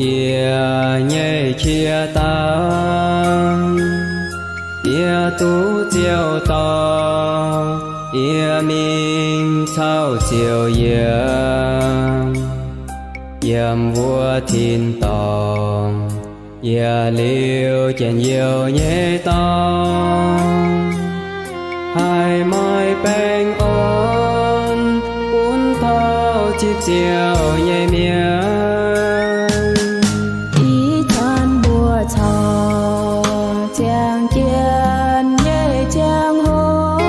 Yie nyei qiex dauh, yie duqv ziouc dorh yie mingh caux Ziouv yiem, yiem wuov tin-dorngh. Yietc liuz njien-youh nyei dorngx, haih maaih baengh orn bun taux zipv Ziouv nyei mienh. Ih zanc mbuo corc ziangh jienv nyei ziangh hoc,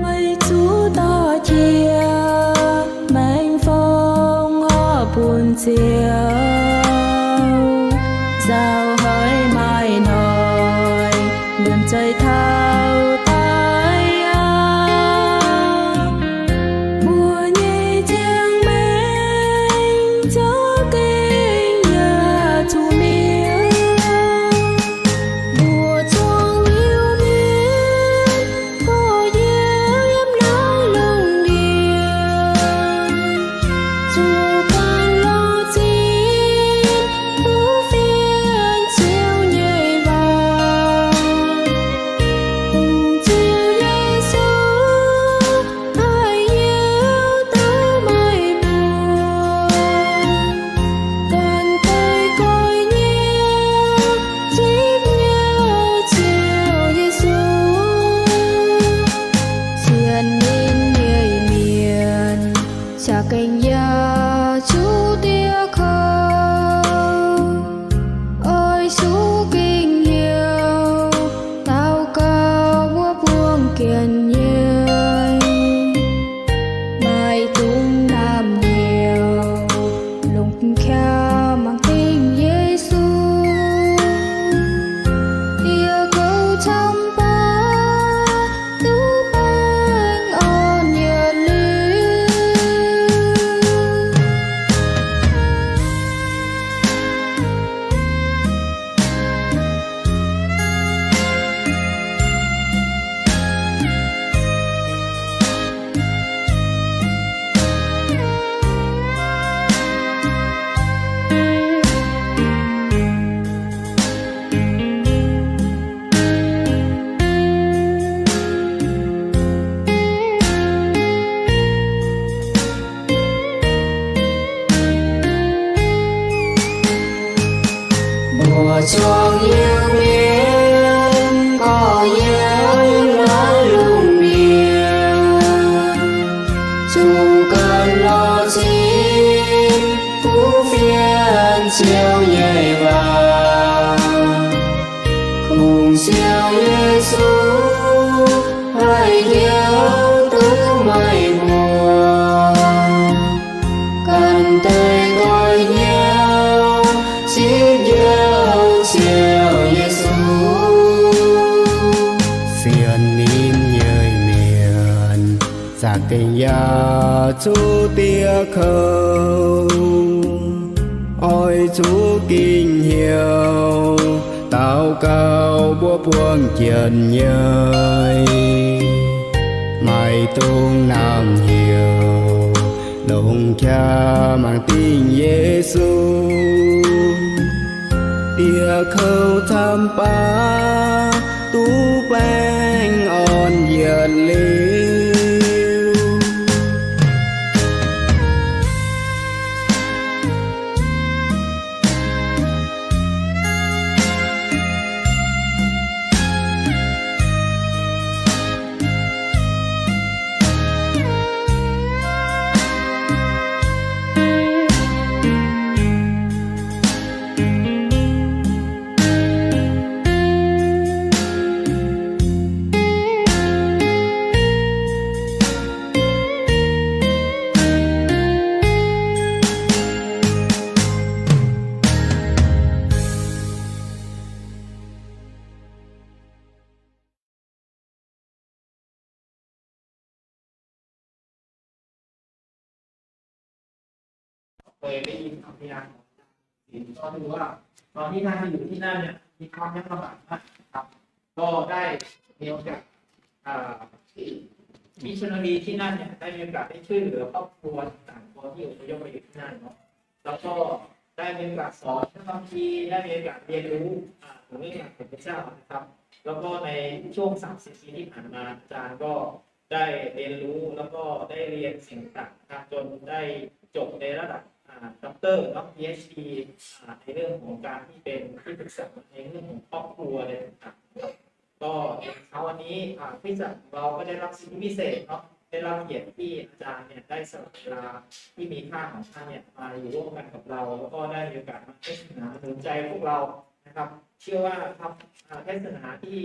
meih zuqc dorh jiex maengx fong orv bun Ziouv. Nzauh haic maaih noic, nzuonx zeih taux daaih aqv. Mbuo nyei ziangh maengx za'gengh yaac zuqc mietc. Mbuo zuangx Iu-Mienh gorx-youz yiem naaiv lungh ndiev, zuqc ganh lorz zipv duqv fienx Ziouv nyei waac. Kungx Ziouv Yesu haih hiuv duqv meih mbuo ganh deix goix nyei zipv Ziouv Yesu. Sienx ninh nyei mienh za'gengh yaac zuqc dieh kouv. Oix zuqc gengh heuc daux gaux wuov buangh jien nyei, maiv dungx naamh heuc longc qaqv mangc dingh Yesu. Dieh kouv camv baac duqv baengh orn yietc liuz. Mbuo zuangx Iu-Mienh gorx-youz yiem naaiv lungh ndiev, zungv ganh lorz zipv duqv fienx Ziouv nyei waac. Kungx Ziouv Yesu haih hiuv duqv meih mbuo ganh deix goix nyei zipv Ziouv Yesu. Sienx ninh nyei mienh za'gengh yaac zuqc dieh kouv. Oix zuqc gengh heuc daux gaux wuov buangh jien nyei, maiv dungx naamh heuc longc qaqv mangc dingh Yesu. Dieh kouv camv baac duqv baengh orn yietc liuz. Về cái tinh thần thiêng liêng, thì cho dù là, ờ, Hít Tha Hư Hít Năn này, thì con nhớ là bạn đó, ก็ได้มีโอกาส อ่า ที่มิชชันนารีที่นั่นเนี่ย ได้มีโอกาสได้ช่วยเหลือครอบครัวต่างๆ คนที่อพยพมาอยู่ที่นั่นเนาะ แล้วก็ได้มีโอกาสสอน ท่านบางทีได้มีโอกาสเรียนรู้ อ่า ถึงเรื่องราวของพระเจ้านะครับ แล้วก็ในช่วงสามสิบปีที่ผ่านมา อาจารย์ก็ได้เรียนรู้ แล้วก็ได้เรียนสิ่งต่างๆนะครับ จนได้จบในระดับ อ่า ด็อกเตอร์เนาะ พีเอชดี อ่า ในเรื่องของการที่เป็นที่ปรึกษาในเรื่องของครอบครัวอะไรต่างๆนะครับ ก็ในเช้าวันนี้ อ่า คริสตจักรของเราก็ได้รับสิทธิพิเศษเนาะ ได้รับเกียรติที่อาจารย์เนี่ยได้สละเวลาที่มีค่าของท่านเนี่ยมาอยู่ร่วมกันกับเรา แล้วก็ได้มีโอกาสมาเทศนาหนุนใจพวกเรานะครับ เชื่อว่าคำ อ่า เทศนาที่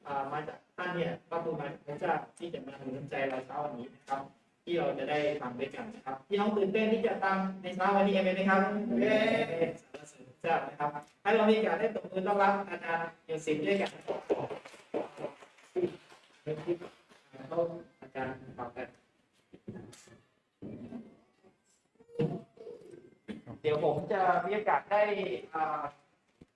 อ่า มาจากท่านเนี่ย ก็คือมาจากพระเจ้าที่จะมาหนุนใจเราเช้าวันนี้นะครับ ที่เราจะได้ฟังด้วยกันนะครับ พี่น้องตื่นเต้นที่จะฟังในเช้าวันนี้ เอเมนไหมครับ เย้ สรรเสริญพระเจ้านะครับ ให้เรามีโอกาสได้ตบมือต้อนรับอาจารย์โยสิฟด้วยกัน อาจารย์ เดี๋ยวผมจะมีโอกาสได้ อ่า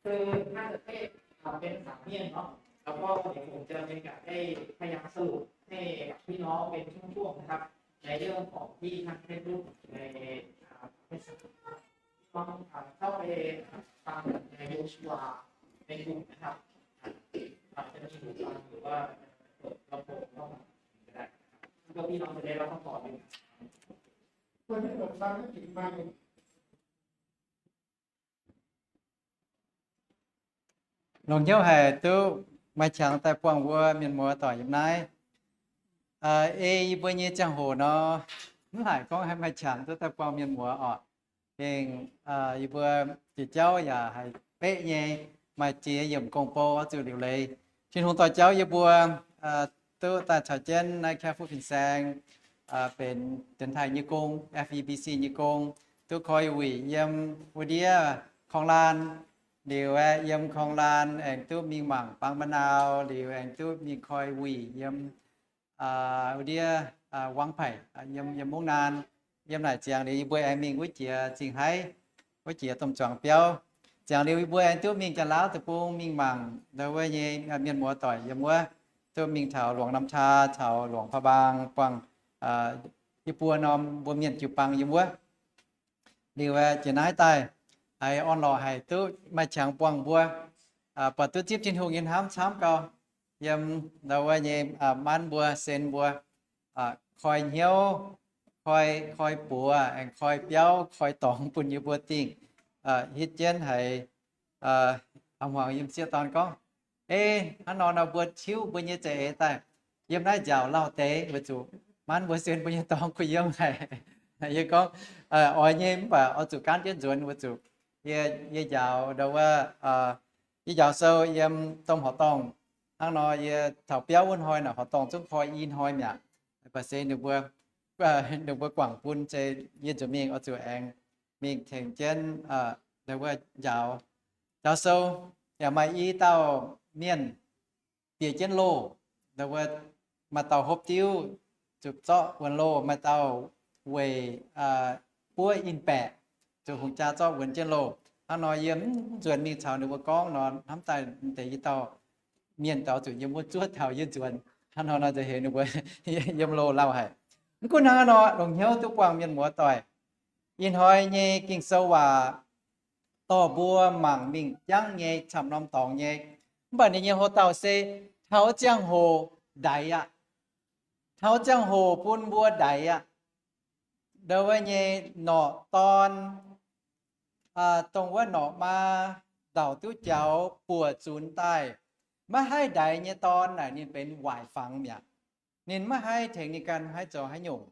คือน่าจะเทศน์ อ่า เป็นภาษาเมียนเนาะ แล้วก็เดี๋ยวผมจะมีโอกาสได้พยายามสรุปให้กับพี่น้องเป็นช่วงๆนะครับ ในเรื่องของที่ท่านได้พูดใน อ่า เทศน์ ต้อง อ่า เข้าไป อ่า ฟังในโยชูวาในกลุ่มนะครับ อาจจะมีหูฟังหรือว่าเปิดลำโพงเข้ามาก็ได้นะครับ เพื่อพี่น้องจะได้รับพระพรด้วยกัน คนที่เปิดฟังก็ถึงมา Longc hnyouv haic duqv maaih qangx daaih buangh mbuo mienh muoz doic yiem naaiv. Ei yie mbuo nyei ziangh hoc nor, mv haih gorngv haih maaih qangx duqv daaih buangh mienh muoz oc. Gengh yie mbuo jiex jauv yaac haih beqv nyei, maaih ziex yiemc gong bou oix zuqc liuc leiz. Tin-Hungh dorh jauv yie mbuo duqv daaih caux jienv naaiv Kaeqv Fuqv Fin-Saeng benx dienx taaih nyei gong, F E B C nyei gong, duqv koi wuic yiem wuov ndiev Korng-Laan. Liuz aeqv, yiem Korng-Laan aengx duqv mingh mangc Bangh Ma'nau, liuz aengx duqv mingh koi wuic yiem wuov ndiev Wangv Paic, yiem, yiem Mungv Naan. Yiem naaic ziangx liuz yie mbuo aengx mingh wuov jiex Zingh Haiv, wuov jiex domh zuangx biauv. Ziangx liuz yie mbuo aengx duqv mingh Janx-Laauv deic-bung mingh mangc ndau wuov nyei mienh muoz doic yiem wuov, duqv mingh taux Luangc Nam Taa caux Luangc Paa Mbaang buangh yie mbuo norm mbuo mienh jiu-baang yiem wuov. Liuz aeqv, jiex naaiv daaih haiz orn-lorqc haic duqv maaih qangx buangh mbuo, buatc duqv zipv Tin-Hungh nyei hnamv camv gau. Yiem ndau wuov nyei maanv mbuo, sen mbuo, koi hnyouv, koi, koi buoz, aengx koi biauv, koi dorngx bun yie mbuo dingh. Hitv jienv haiz a'hmuangx yiem sieqv dorn gorngv, Ei, hnangv nor nor mbuo tiuv mbuo nyei za'eix daaih yiem naaiv nziaauc lauh deix weic zuqc maanv mbuo sen mbuo nyei dorngx kuh yiem haic. Yie gorngv, Oix nyei, mv baac oix zuqc gaanv jienv nzuonx weic zuqc yie, yie njaaux ndau wuov, yie njaaux sou yiem domh horqc dorngh. Hnangv nor yie taux biauv wuov hnoi naaic horqc dorngh zungv koi i hnoi mi'aqv. Mv baac se ninh mbuo, ninh mbuo guangc bun, se yie nzuonx mingh oix zuqc aengx mingh tengx jienv ndau wuov njaaux, njaaux sou. Yaac maaih i dauh mienh bieqc jienv loh, ndau wuov maaih dauh hopv diuv zuqc zorqv wuonx loh, maaih dauh weic buov in baeqc zuqc hungh jaa zorqv wuonx jienv loh. Hnangv nor yie mv nzuonx mingh caux ninh mbuo gorngv nor, hnamv daaih deix i dauh mienh daux zuqc yiem wuov zuov taux yie nzuonx. Hnangv nor nor nza'heix ninh mbuo yiem loh lauh haic. Mv gunv hnangv nor, longc hnyouv duqv buangh mienh muoz doic. Ih hnoi nyei Ging-Sou waac dorh mbuo mangc mingh jangv nyei camv norm dorngx nyei. Mv baac ninh nyei houx-dauh se taux ziangh hoc ndaix aqv. Taux ziangh hoc bun mbuo ndaix aqv. Ndau wuov nyei norqc dorn, dongh wuov norqc maa, ndauc duqv jaux buoc zunx daaih, maiv haih ndaix nyei dorn naaic ninh benx waaic fangx mi'aqv. Ninh maiv haih tengx ninh ganh haih zoux haaix nyungc.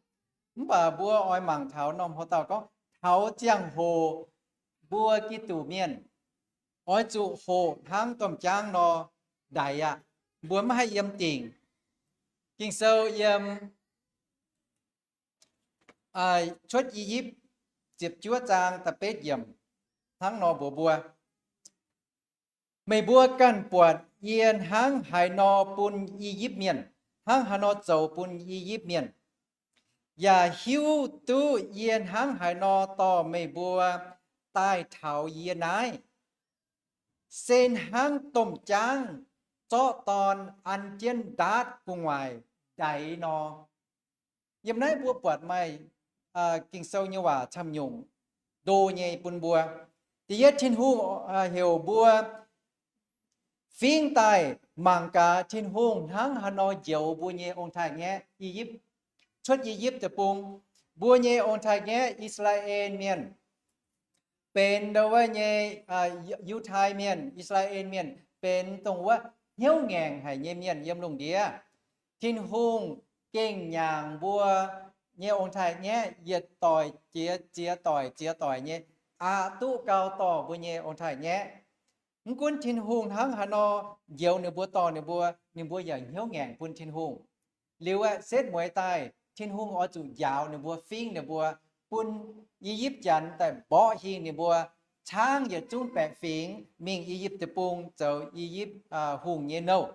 Mv baac mbuo oix mangc taux norm houx-dauh gorngv taux ziangh hoc mbuo Giduc mienh oix zuqc hoqc hnangv domh jaangv nor ndaix aqv. Mbuo maiv haih yiem dingc. Ging-Sou yiem Cuotv I^yipv ziepc juov zaang da'betv yiemc hnangv nor mbuox mbuo, meih mbuo ganh buatc yie hnangv haaix nor bun I^yipv Mienh, hnangv haaix nor zoux bun I^yipv Mienh, yaac hiuv duqv yie hnangv haaix nor dorh meih mbuo daaih taux yie naaiv, se hnangv domh jaangv zorqv dorn an jienv ndaatv gu'nguaaic ndaix nor. Yiem naaiv mbuo buatc maaih Ging-Sou nyei waac camv-nyungc. ndo nyei bun mbuo. Da'yietv, Tin-Hungh heuc mbuo fingx daaih mangc gaax Tin-Hungh hnangv haaix nor njoux mbuo nyei ong-taaix-ngaeqv I^yipv, cuotv I^yipv Deic-Bung. Mbuo nyei ong-taaix-ngaeqv, I^saa^laa^en Mienh, benx ndo wuov nyei Yiutai Mienh, I^saa^laa^en Mienh benx dongh wuov hnyouv ngaengc haic nyei mienh yiem lungh ndiev. Tin-Hungh gengh nyaangc mbuo nyei ong-taaix-ngaeqv yietc doic jiex ziex doic ziex doic nyei aqc duqv gau dorh mbuo nyei ong-taaix-ngaeqv. Mv gunv Tin-Hungh hnangv haaix nor njoux ninh mbuo, dorh ninh mbuo, ninh mbuo yaac hnyouv ngaengc bun Tin-Hungh. Liuz aeqv, setv mueiz daaih Tin-Hungh oix zuqc njaaux ninh mbuo, fingx ninh mbuo, bun I^yipv Janx daaih mborqv hingh ninh mbuo, caangv yietc zungv baeqc fingx mingh I^yipv Deic-Bung zoux I^yipv hungh nyei nouh.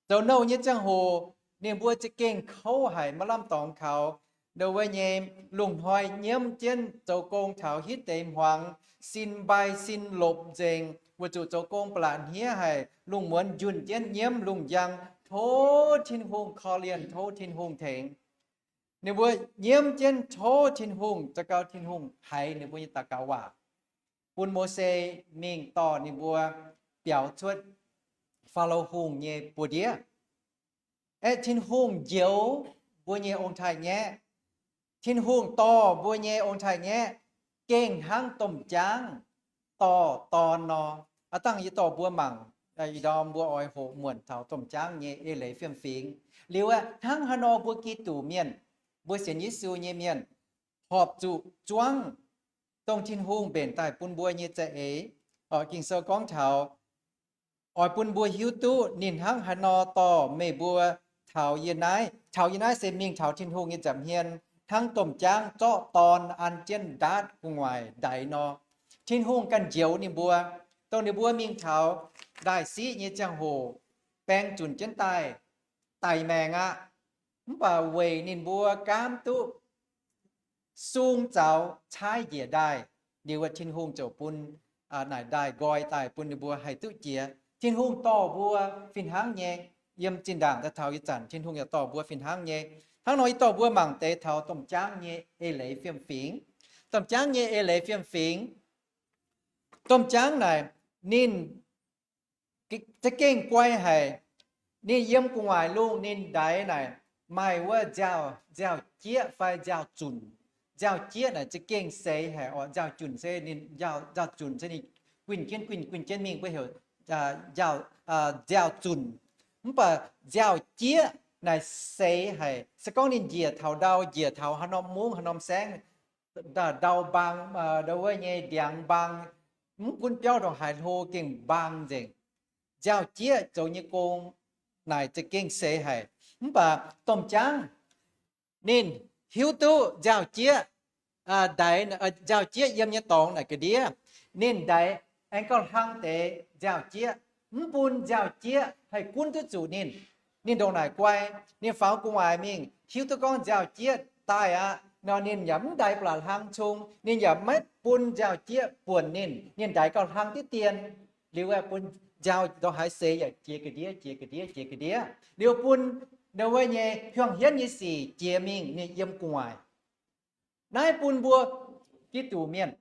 Zoux nouh nyei ziangh hoc, ninh mbuo za'gengh kouv haic, maiv lamh dorngx kaux. Ndo wuov nyei lungh hnoi nyiemv jienv zoux gong taux hitv deix hmuangx, sin mbai sin lopc nzengc, weic zuqc zoux gong ba'laqc hniev haic. Lungh muonz njunh jienv nyiemv lungh njang, tov Tin-Hungh korv-lienh, tov Tin-Hungh tengx. Ninh mbuo nyiemv jienv tov Tin-Hungh, za'gengh Tin-Hungh haiz ninh mbuo nyei daux gaux waac, bun Mose mingh dorh ninh mbuo biaux cuotv Faalo Hungh nyei buoz-ndiev. Aeqv, Tin-Hungh njoux mbuo nyei ong-taaix-ngaeqv. Tin-Hungh dorh mbuo nyei ong-taaix-ngaeqv gengh hnangv domh jaangv dorh dorn nor. Aav dangh yie dorh mbuo mangc, ih ndorm mbuo oix hoqc muonc taux domh jaangv nyei eix leiz fiem-fingx. Liuz aeqv, hnangv haaix nor mbuo Giduc Mienh, mbuo sienx Yesu nyei mienh, horpc zuqc zuangv dongh Tin-Hungh mbenc daaih bun mbuo nyei za'eix. Ging-Sou gorngv taux, oix bun mbuo hiuv duqv ninh hnangv haaix nor dorh meih mbuo taux yie naaiv. Taux yie naaiv se mingh taux Tin-Hungh nyei nza'hmien, hnangv domh jaangv zorqv dorn an jienv ndaatv gu'nguaaic ndaix nor. Tin-Hungh ganh njoux ninh mbuo, dongh ninh mbuo mingh taux ndaaih siqv nyei ziangh hoc, baeng zunc jienv daaih, daic maengc aqv. Mv baac weic ninh mbuo gaamv duqv sung zaux caaiv njiec ndaaih, liuz Tin-Hungh ziouc bun naaic ndaaih nqoi daaih bun ninh mbuo haih duqv jiex. Tin-Hungh dorh mbuo fih hnangv nyei. Yiem zinh ndaangc daaih taux ih zanc Tin-Hungh yaac dorh mbuo fih hnangv nyei. Hnangv nor yie dorh mbuo mangc deix taux domh jaangv nyei eix leiz fiem-fingx. Domh jaangv nyei eix leiz fiem-fingx. Domh jaangv naaic, ninh za'gengh guai haic. Ninh yiem gu'nguaaic lungh, ninh ndaix naaic maaih wuov nziaaux, nziaaux-jieqv fai nziaaux-zunc. Nziaaux-jieqv naaic za'gengh seix haic oc. Nziaaux-junc se ninh, nziaaux-zunc se ninh guinh jienv, guinh, guinh jienv mingh, mbuo heuc nziaaux-zunc. Mv baac nziaaux-jieqv naaic seix haic. Se gorngv ninh njiec taux ndau, njiec taux haaix norm mungv, haaix norm saengv, ndau mbaang, ndo wuov nyei ndiangx mbaang, mv gunv biauv ndongc haaix hlo gengh mbaang nzengc. Nziaaux-jieqv zoux nyei gong naaic za'gengh seix haic. Mv baac domh jaangv ninh hiuv duqv nziaaux-jieqv, ndaix, nziaaux-jieqv yiem nyei dorngx naaic ga'ndiev. Ninh ndaix aengx gauh hlang deix nziaaux-jieqv. Mv bun nziaaux-jieqv haih gunv duqv zuqc ninh. Ninh ndongc naaic guai, ninh faaux gu'nguaaic mingh, hiuv duqv gorngv nziaaux-jieqv daaih aqv nor, ninh yaac mv ndaix ba'laqc hlang cung, ninh yaac maiv bun nziaaux-jieqv buonc ninh. Ninh ndaix gauh hlang diqv dien, liuz aeqv, bun nziaaux ndongc haaix seix yaac jiex ga'ndiev, jiex ga'ndiev, jiex ga'ndiev. Liuz bun ndo wuov nyei hiuang-hienv nyei sic jiex mingh ninh yiem gu'nguaaic. Naaiv bun mbuo Giduc Mienh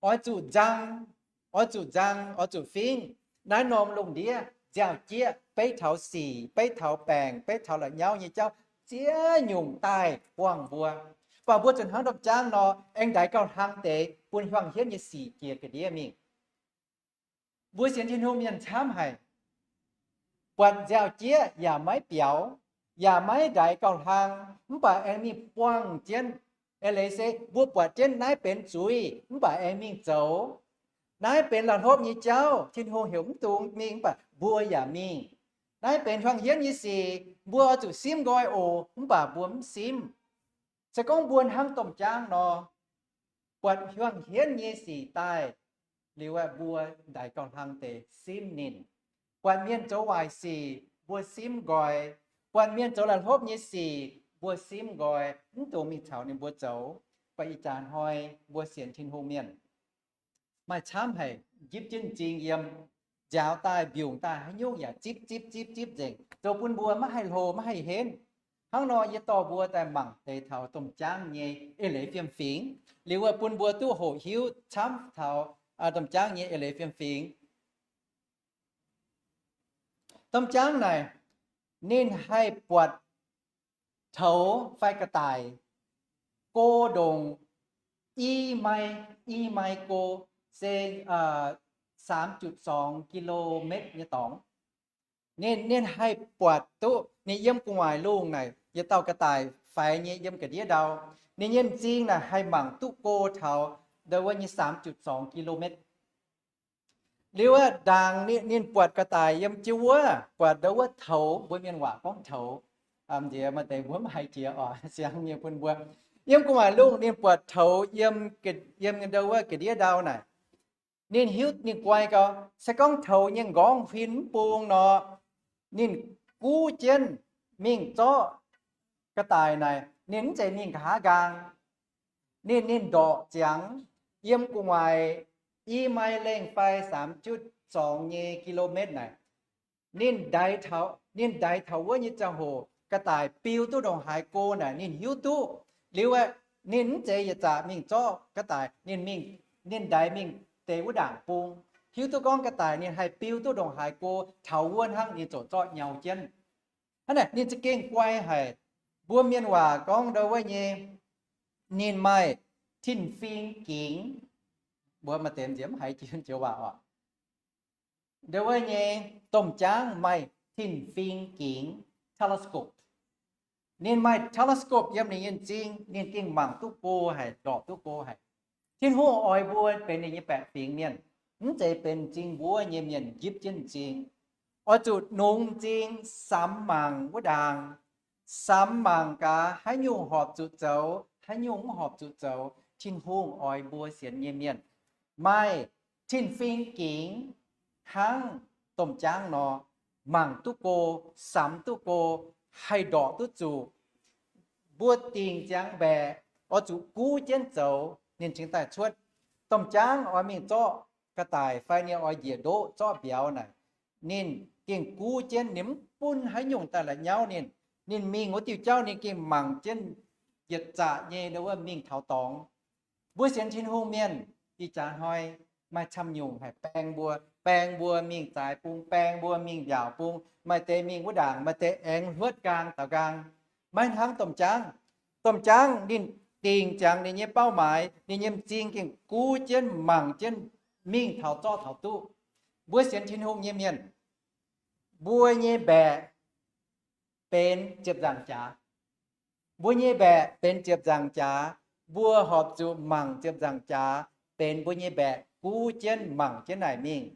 oix zuqc nzang, oix zuqc nzang, oix zuqc fingx. Naaiv norm lungh ndiev nziaaux-jieqv beiv taux sic, beiv taux baengc, beiv taux la'nyauv nyei jauv ziex nyungc daaih buangh mbuo. Mv baac mbuo zuqc hnangv domh jaangv nor, aengx ndaix gauh hlang deix bun hiuang-hienv nyei sic jiex ga'ndiev mingh. Mbuo sienx Tin-Hungh mienh camv haic, buatc nziaaux-jieqv yaac maiv biaux, yaac maiv ndaix gauh hlang, mv baac aengx mingh buangh jienv. Eix leiz se mbuo buatc jienv naaiv benx zuiz, mv baac aengx mingh zoux. Naaiv benx la'hlopv nyei jauv, Tin-Hungh heuc mv dungx mingh, mv baac mbuo yaac mingh. Naaiv benx hiuang-hienv nyei sic, mbuo oix zuqc simv nqoi oc, mv baac mbuo mv simv. Se gorngv mbuo hnangv domh jaangv nor, buatc hiuang-hienv nyei sic daaih, liuz aeqv, mbuo ndaix gauh hlang deix simv ninh. Buatc mienh zoux waaic sic, mbuo simv nqoi. Buatc mienh zoux la'hlopv nyei sic, mbuo simv nqoi, mv dungx mingh caux ninh mbuo zoux. Mv baac ih jaax hnoi mbuo sienx Tin-Hungh mienh maaih camv haic, njipv jienv m'zing yiem, njaaux daaih mbiungc daaih haaix nyungc yaac zipv zipv zipv zipv nzengc, zoux bun mbuo maiv haih hlo maiv haih henv. Hnangv nor yie dorh mbuo daaih mangc deix taux domh jaangv nyei eix leiz fiem-fingx, liuz wuov bun mbuo duqv hoqc hiuv camv taux domh jaangv nyei eix leiz fiem-fingx. Domh jaangv naaic, ninh haih buatc toux fai ga'daic go ndongc i mai, i mai go, se สามจุดสอง กิโลเมตร nyei dorngx. Ninh, ninh haih buatc duqv ninh yiem gu'nguaaic lungh naaic yietc dauh ga'daic faix nyei yiem ga'ndiev ndau, ninh nyei m'zing naaic haih mangc duqv go taux ndau wuov nyei สามจุดสอง กิโลเมตร. Liuz aeqv, ndaangc ninh, ninh buatc ga'daic yiem jienv wuov, buatc ndau wuov toux, mbuo mienh waac gorngv toux. Nziex maaih deix mbuo mv haiz jiex oc, siang nyei bun mbuo. Yiem gu'nguaaic lungh ninh buatc toux yiem, yiem ndau wuov ga'ndiev ndau naaic. Ninh hiuv, ninh guai gau, se gorngv toux nyei nqorngv huin mv bung nor, ninh guv jienv mingh zorqv ga'daic naaic, ninh mv zeiz mingh nqa'haav nqaang. Ninh, ninh ndorqc ziangx yiem gu'nguaaic i mai lengh fai สามจุดสอง nyei กิโลเมตร naaic. Ninh ndaix taux, ninh ndaix taux wuov nyei ziangh hoc ga'daic biu duqv ndongc haaix go naaic ninh hiuv duqv. Liuz aeqv, ninh mv zeiz yietc zaqc mingh zorqv ga'daic, ninh mingh, ninh ndaix mingh deix wuov ndaangc bung, hiuv duqv gorngv ga'daic ninh haih biu duqv ndongc haaix go, taux wuov hnangv ninh ziouc zorqv nyau jienv. Hnangv naaic ninh za'gengh guai haic. Mbuo mienh waac gorngv ndau wuov nyei, ninh maaih tin-fing gingx. Mbuo maaih deix nziex mv haiz jiex joux waac oc. Ndau wuov nyei domh jaangv maaih tin-fing gingx, telescope. Ninh maaih telescope yiem ninh nyei m'zing, ninh gengh mangc duqv go haic, ndorpc duqv go haic. Tin-Hungh oix mbuo benx ninh nyei baeqc fingx mienh, mv zeiz benx m'zing mbuov nyei mienh njipv jienv m'zing. Oix zuqc nungx m'zing samx mangc wuov ndaangc, samx mangc gaax haaix nyungc horpc zuqc zoux, haaix nyungc mv horpc zuqc zoux. Tin-Hungh oix mbuo sienx nyei mienh maaih tin-fing gingx hnangv domh jaangv nor, mangc duqv go, samx duq go, haih ndorqc duqv zuqc. Mbuo dingc ziangx mbaeqc, oix zuqc guv jienv zoux, ninh cingx daaih cuotv. Domh jaangv oix mingh zorqv ga'daic fai ninh oix njiec ndoqv zorqv mbiauz naaic, ninh gengh guv jienv, ninh mv bun haaix nyungc daaih la'nyauv ninh. Ninh mingh wuov diuh jauv ninh gengh mangc jienv yietc zaqc nyei wuov mingh taux dorngx. Mbuo sienx Tin-Hungh mienh, ih jaax hnoi maaih camv nyungc haih baeng mbuo, baeng mbuo mingh zaaix bung, baeng mbuo mingh mbiaauc bung, maaih deix mingh wuov ndaangc, maaih deix aengx hluotv nqaang daaux nqaang. Maiv hnangv domh jaangv. Domh jaangv ninh dingc ziangx ninh nyei เป้าหมาย, ninh nyei m'zing gengh guv jienv mangc jienv mingh taux zorqv taux duqv. Mbuo sienx Tin-Hungh nyei mienh, mbuo nyei mbaeqc benx ziepc nzaangc jaax. Mbuo nyei mbaeqc benx ziepc nzaangc jaax. Mbuo horpc zuqc mangc ziepc nzaangc jaax benx mbuo nyei mbaeqc guv jienv mangc jienv naaic mingh.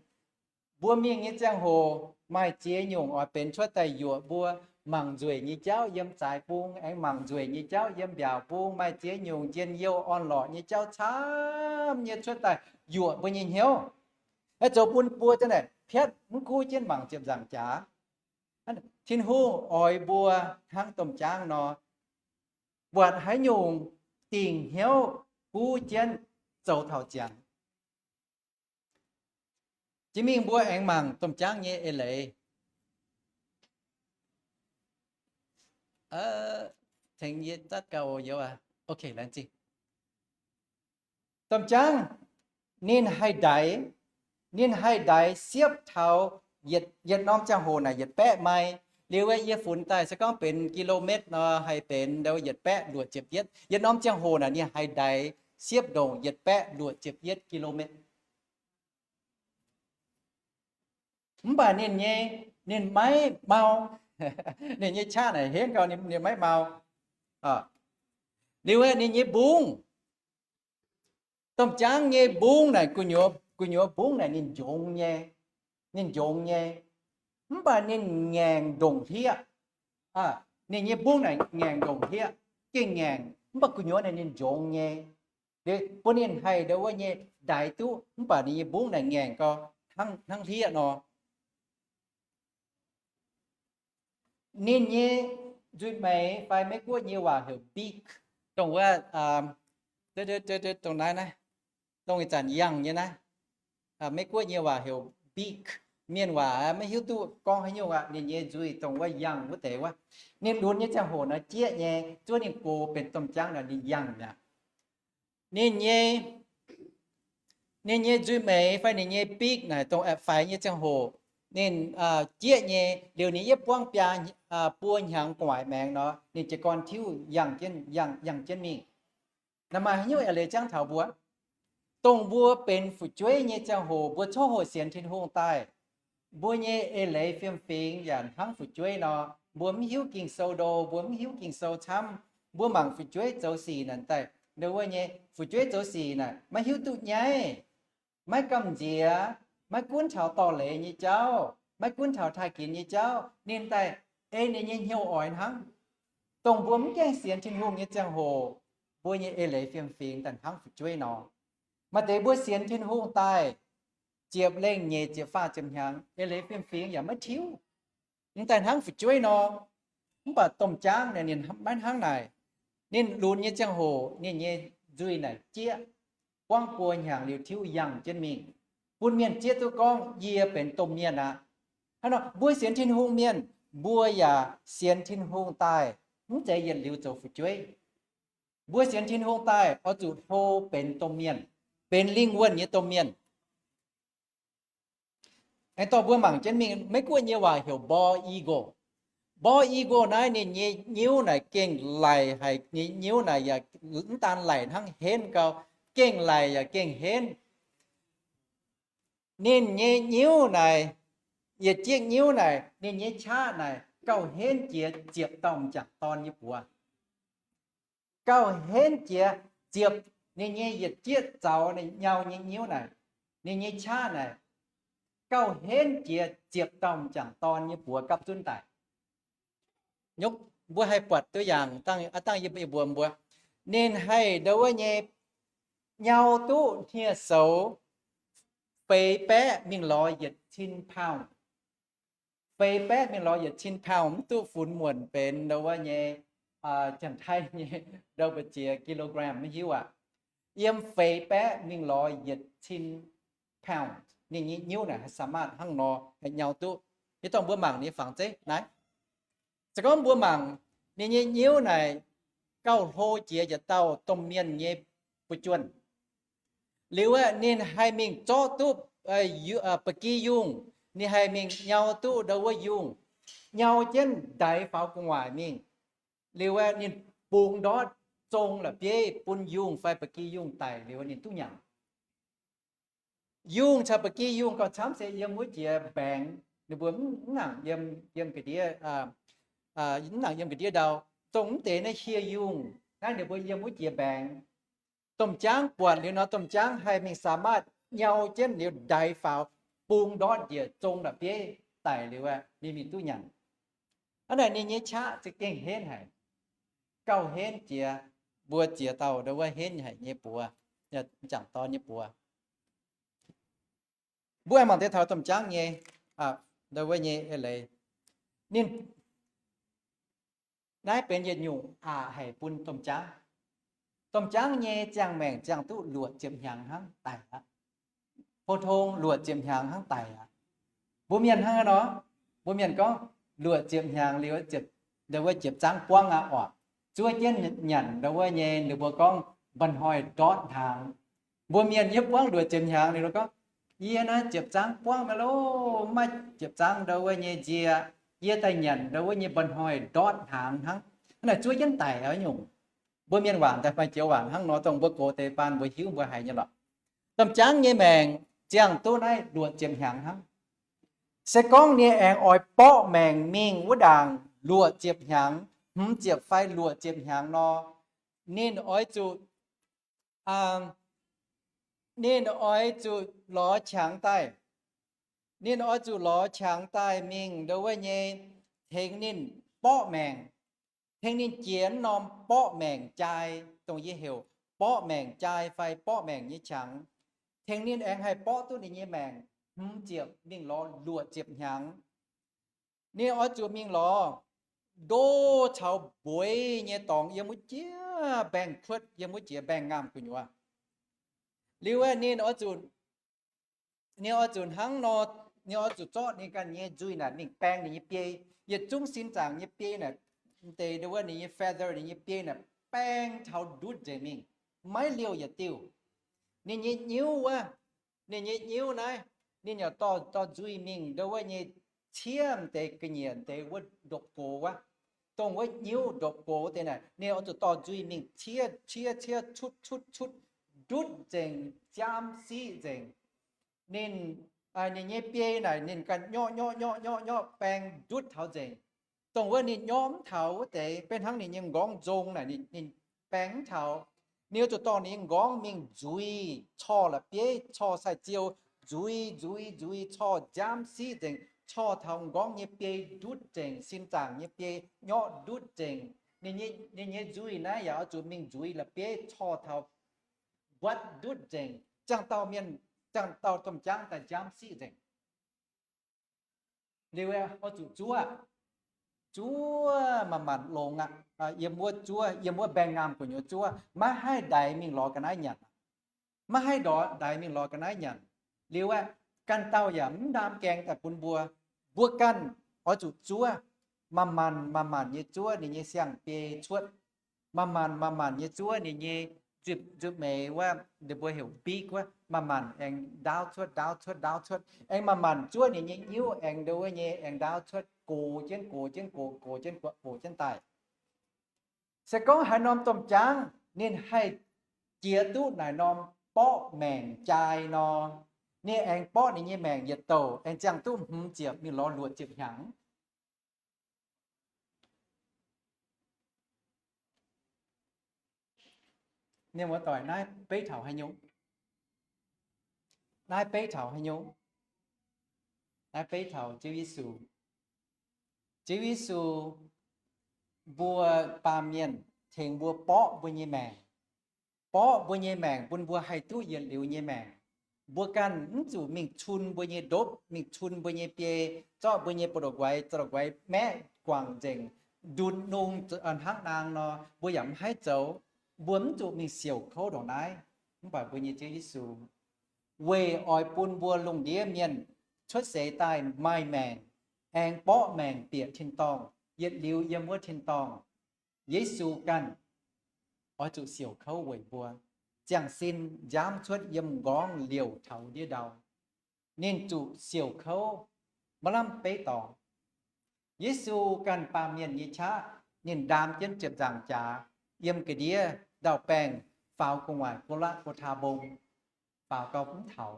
Mbuo mingh nyei ziangh hoc maaih ziex nyungc oix benx cuotv daaih yuoqc mbuo. Mangc nzueic nyei jauv yiem zaaix bung, aengx mangc nzueic nyei jauv yiem mbiaauc bung, maaih ziex nyungc njien-youh orn-lorqc nyei jauv camv nyei cuotv daaih yuoqc mbuo nyei hnyouv. Zoux bun mbuo za'naaic piatv mv guv jienv mangc ziepc nzaangc jaax. Tin-Hungh oix mbuo hnangv domh jaangv nor, buatc haaix nyungc dingc hnyouv guv jienv zoux taux ziangx. Jiex mingh mbuo aengx mangc domh jaangv nyei eix leiz. Tengx yie zatv gau youz aac. Ok, laengz zingh. Domh jaangv ninh haih ndaix, ninh haih ndaix siepv taux yietc, yietc norm ziangh hoc naaic yietc baeqv mai. Liuz yie funx daaih se gorngv benx กิโลเมตร nor, haih benx ndau yietc baeqv luoqc ziepc yietv. Yietc norm ziangh hoc naaic ninh haih ndaix siepv ndongc yietc baeqv luoqc ziepc yietv กิโลเมตร. Mv baac ninh nyei, ninh maiv mau. Ninh nyei qaqv naaic henv gau, ninh maiv mau. Liuz ninh nyei mbungv, domh jaangv nyei mbungv naaic, gu'nyuoz, gu'nyuoz mbungv naaic ninh njongx nyei, ninh njongx nyei. Mv baac ninh ngaengc ndongc hlieqv. Ninh nyei mbungv naaic ngaengc ndongc hlieqv, gengh ngaengc, mv baac gu'nyuoz naaic ninh njongx nyei. Bun ninh haih ndau wuov nyei ndaix duqv, mv baac ninh nyei mbungv naaic ngaengc gau, hnangv hlieqv nor. Ninh nyei nzuih meix fai Meiv-Guoqv nyei waac heuc beak, dongh wuov, dongh naaiv naaiv, dongh ih zanc yangh nyei naaiv, Meiv-Guoqv nyei waac heuc beak. mienh waac maiv hiuv duqv gorngv haaix nyungc aqv. Ninh nyei nzuih dongh wuov yangh wuov deix wuov. Ninh lunx nyei ziangh hoc nor jieqv nyei, zuov ninh gox benx domh jaangv nor ninh yangh mi'aqv. Ninh nyei, ninh nyei nzuih meix fai ninh nyei bikv naaic dongh aeqv, faix nyei ziangh hoc ninh jieqv nyei. Liuz ninh yietv buangv biaa, buo hnyangx gu'nguaaic maengx nor, ninh jiez gorn tiuv yangh jienv, yangh, yangh jienv mingh. Naaiv maaih haaix nyungc eix leiz jangv taux mbuo? Dongh mbuo benx fu'jueiv nyei ziangh hoc, mbuo coqv hoqc sienx Tin-Hungh daaih, mbuo nyei eix leiz fiem-fingx yaac hnangv fu'jueiv nor. Mbuo mv hiuv Ging-Sou ndo, mbuo mv hiuv Ging-Sou camv. Mbuo mangc fu'jueiv zoux sic naaic daaih, ndo wuov nyei fu'jueiv zoux sic naaic maiv hiuv duqv nyaiv, maiv gamh nziex, maiv gunv taux dorh leiz nyei jauv, maiv gunv taux taaih ginx nyei jauv, ninh daaih ei ninh nyei hnyouv oix hnangv. Dongh mbuo mv gaengh sienx Tin-Hungh nyei ziangh hoc, mbuo nyei eix leiz fiem-fingx daaih hnangv fu'jueiv nor. Maaih deix mbuo sienx Tin-Hungh daaih ziepc lengh, nyeic ziepc, faah ziepc hnyangx, eix leiz fiem-fingx yaac maiv tiuv, ninh daaih hnangv fu'jueiv nor. Mv baac domh jaangv naaic ninh maiv hnangv naaic. Ninh lunx nyei ziangh hoc ninh nyei nzuih naaic jieqv, buangv buo hnyangx liuz tiuv yangh jienv mingh, bun mienh zieqv duqv gorngv yie benx domh mienh aqv. Hnangv nor mbuo sienx Tin-Hungh mienh, mbuo yaac sienx Tin-Hungh daaih mv zeiz yietc liuz zoux fu'jueiv. Mbuo sienx Tin-Hungh daaih oix zuqc hlo benx domh mienh, benx lingh wuonh nyei domh mienh. Aengx dorh mbuo mangc jienv mingh, Meiv-Guoqv nyei waac heuc bald eagle. Bald eagle naaiv ninh nyei nyiuv naaic gengh laic haic. Ninh nyiuv naaic yaac mv daan laic hnangv, henv gau, gengh laic yaac gengh henv. Ninh nyei nyiuv naaic, yietc jieqv nyiuv naaic, ninh nyei qaqv naaic gauh henv jiex ziepc dauh m'jangc dorn nyei buoz. Gauh henv jiex ziepc, ninh nyei yietc jieqv zaux nyau nyei nyiuv naaic, ninh nyei qaqv naaic gauh henv jiex ziepc dauh m'jangc dorn nyei buoz gapv zunv daic. Mbuo haih buatc ตัวอย่าง, dangh yie mbuox mbuo, ninh haih ndo wuov nyei nyau duqv hniev-soux feix baeqv mingh lorz yietc cin pound. Feix baeqv mingh lorz yietc cin pound mv duqv funx muonc benx ndo wuov nyei, Janx-Taiv nyei ndo mbu'ziex kilogram maiv hiuv aqv. Yiem feix baeqv mingh lorz yietc cin pound, ninh nyei nyiuv naaic haih สามารถ hnangv nor haih nyau duqv. Yie dorh mbuo mangc ninh nyei fangx zeiv naaiv. Se gorngv mbuo mangc ninh nyei nyiuv naaic gauh hlo jiex yietc dauh domh mienh nyei buoz juonh. Liuz aeqv, ninh haih mingh zorqv duqv ba'gi yungh. Ninh haih mingh nyau duqv ndo wuov yungh, nyau jienv ndaix faaux gu'nguaaic mingh. Liuz aeqv, ninh bungx ndortv zong la'bieiv bun yungh fai ba'gi yungh daic liuz ninh duqv nyanc. Yungh caux ba'gi yungh gauh camv se yiem wuov jiex mbaengx. Ninh mbuo mv nangc yiem ga'ndiev, mv nangc yiem ga'ndiev ndau. Dongh mv deix naaiv hieh yungh naaiv ninh mbuo yiem wuov jiex mbaengx. Domh jaangv buatc liuz nor, domh jaangv haih mingh สามารถ nyau jienv liuz ndaix faaux, bungx ndortv njiec zong la'bieiv daic liuz aeqv, ninh mingh duqv nyanc. Hnangv naaic ninh nyei qaqv za'gengh henv haic, gauh henv jiex mbuo ziex dauh ndo wuov henv haic nyei buoz, m'jangc dorn nyei buoz. Mbuo aengx mangc deix taux domh jaangv nyei, ndo wuov nyei eix leiz. Ninh naaiv benx yietc nyungc aqc haic bun domh jaangv. Domh jaangv nyei ziangh maengc ziangh duqv luoqc ziepc hnyangx hnangv daic aqv. Pou-tong luoqc ziepc hnyangx hnangv daic aqv. Mbuo mienh hnangv nor, mbuo mienh gorngv luoqc ziepc hnyangx liuz, ndo wuov ziepc zangv buangv aqv oc. Zuov jienv nyanc ndo wuov nyei, ninh mbuo gorngv mba'hnoi ndortv hnaangx. Mbuo mienh yie buangv luoqc ziepc hnyangx liuz gorngv, yie naaiv ziepc zangv buangv mi'aqv loh, mv maaih ziepc zangv ndo wuov nyei nzie, yie daaih nyanc ndo wuov nyei mba'hnoi ndortv hnaangx hnangv. Hnangv naaic zuov jienv daic nyungc. Mbuo mienh waac daaih maaih joux waac hnangv nor, dongh mbuo gox deix baan mbuo hiuv mbuo haiz nyei lorqc. Domh jaangv nyei maengc ziangh duqv naaiv luoqc ziepc hnyangx hnangv. Se gorngv ninh aengx oix borqv maengc mingh wuov ndaangc luoqc ziepc hnyangx, hmz ziepc fai luoqc ziepc hnyangx nor, ninh oix zuqc, ninh oix zuqc lorz qangx daaih. Ninh oix zuqc lorz qangx daaih mingh ndo wuov nyei tengx ninh borqv maengc, tengx ninh jiex norm borqv maengc jai, dongh yie heuc borqv maengc jai fai borqv maengc nyei qangx. Tengx ninh aengx haih borqv duqv ninh nyei maengc hmz ziepc mingh lorz luoqc ziepc hnyangx. Ninh oix zuqc mingh lorz ndo caux mbueiz nyei dorngx yiem wuov jiex mbaengx-kuotv, yiem wuov jiex mbaengx-ngaamh gu'nyuoz. Liuz aeqv, ninh oix zuqc, ninh oix zuqc hnangv nor ninh oix zuqc zorqv ninh ganh nyei nzuih naaic mingh baeng ninh nyei biei. Yietc zungv sin zaangc nyei biei naaic, deix ndau wuov ninh nyei feather, ninh nyei biei naaic baeng taux ndutv nzengc mingh, maiv liouh yietc diuh. Ninh nyei nyiuv wuov, ninh nyei nyiuv naaiv, ninh yaac dorh, dorh nzuih mingh ndau wuov nyei ciev deix ga'nyiec deix wuov ndopv-gox wuov. Dongh wuov nyiuv ndopv-gox deix naaic ninh oix zuqc dorh nzuih mingh ciev, ciev, ciev, cutv, cutv, cutv, ndutv nzengc, nziaamv siqv nzengc. Ninh, ninh nyei biei naaic ninh ganh nyorqv, nyorqv, nyorqv, nyorqv, nyorqv, baeng ndutv taux nzengc. Dongh wuov ninh nyorqv mv taux wuov deix, beiv hnangv ninh nyei m'nqorngv nzong naaic ninh, ninh baeng mv taux. Ninh oix zuqc dorh ninh nyei m'nqorngv mingh nzuiz, corc la'bieiv, corc sai-ziou, nzuiz, nzuiz, nzuiz, corc nziaamv siqv nzengc, corc taux m'nqorngv nyei biei ndutv nzengc, sin zaangc nyei biei nyorqv ndutv nzengc. Ninh nyei, ninh nyei nzuih naaiv yaac oix zuqc mingh nzuiz la'bieiv, corc taux mbuatv ndutv nzengc. Ziangh dauh mienh, ziangh dauh domh jaangv daaih nziaamv siqv nzengc. Liuz oix zuqc zuov, zuov manc-manc longx aqv. Yiem wuov zuov, yiem wuov mbaengx-ngaamh gu'nyuoz zuov, maiv haih ndaix mingh lorz ga'naaiv nyanc. Maiv haih ndaix mingh lorz ga'naaiv nyanc. Liuz aeqv, ganh dauh yaac mv ndaam gaengh daaih bun mbuo. Mbuo ganh oix zuqc zuov, manc-manc, manc-manc nyei zuov ninh nyei siang-biei cuotv. Manc-manc, manc-manc nyei zuov ninh nyei nzuih, nzuih meix wuov, ninh mbuo heuc beak wuov, manc-manc aengx ndaauv cuotv, ndaauv cuotv, ndaauv cuotv, aengx manc-manc zuov ninh nyei nyiuv aengx ndau wuov nyei aengx ndaauv cuotv, gox jienv, gox jienv, gox, gox jienv, gox jienv daaih. Se gorngv haaix norm domh jaangv ninh haih jiex duqv naaic norm borqv maengc jai nor, ninh aengx borqv ninh nyei maengc yietc douc, aengx ziangh duqv hmz ziepc mingh lorz luoqc ziepc hnyangx. Mienh muoz-doic, naaiv beiv taux haaix nyungc? Naaiv beiv taux haaix nyungc? Naaiv beiv taux Ziouv Yesu. Ziouv Yesu mbuo baamh mienh tengx mbuo borqv mbuo nyei maengc, borqv mbuo nyei maengc bun mbuo haih duqv yietc liuz nyei maengc. Mbuo ganh mv zuqc mingh cun mbuo nyei ndopv, mingh cun mbuo nyei biei, zorqv mbuo nyei buoz-ndoqv guaix, buoz-ndoqv guaix maeqv guangc nzengc, ndunx nungh hnangv naang nor, mbuo yaac mv haih zoux. Mbuo mv zuqc mingh siouc kouv ndongc naaiv. Mv baac mbuo nyei Ziouv Yesu weic oix bun mbuo lungh ndiev mienh cuotv seix daaih maaih maengc, aengx borqv maengc bieqc tin-dorngh, yietc liuz yiem wuov tin-dorngh, Yesu ganh oix zuqc siouc kouv weic mbuo, ziangh sin nziaamv cuotv yiem m'nqorngv liouc taux ndiev ndau. Ninh zuqc siouc kouv maiv lamh beiv dorngx. Yesu ganh baamh mienh nyei qaqv, ninh ndaam jienv ziepc nzaangc jaax yiem ga'ndiev ndau-baengh faaux gu'nguaaic Go^laa^go^taa Mbong, faaux gau mv taux,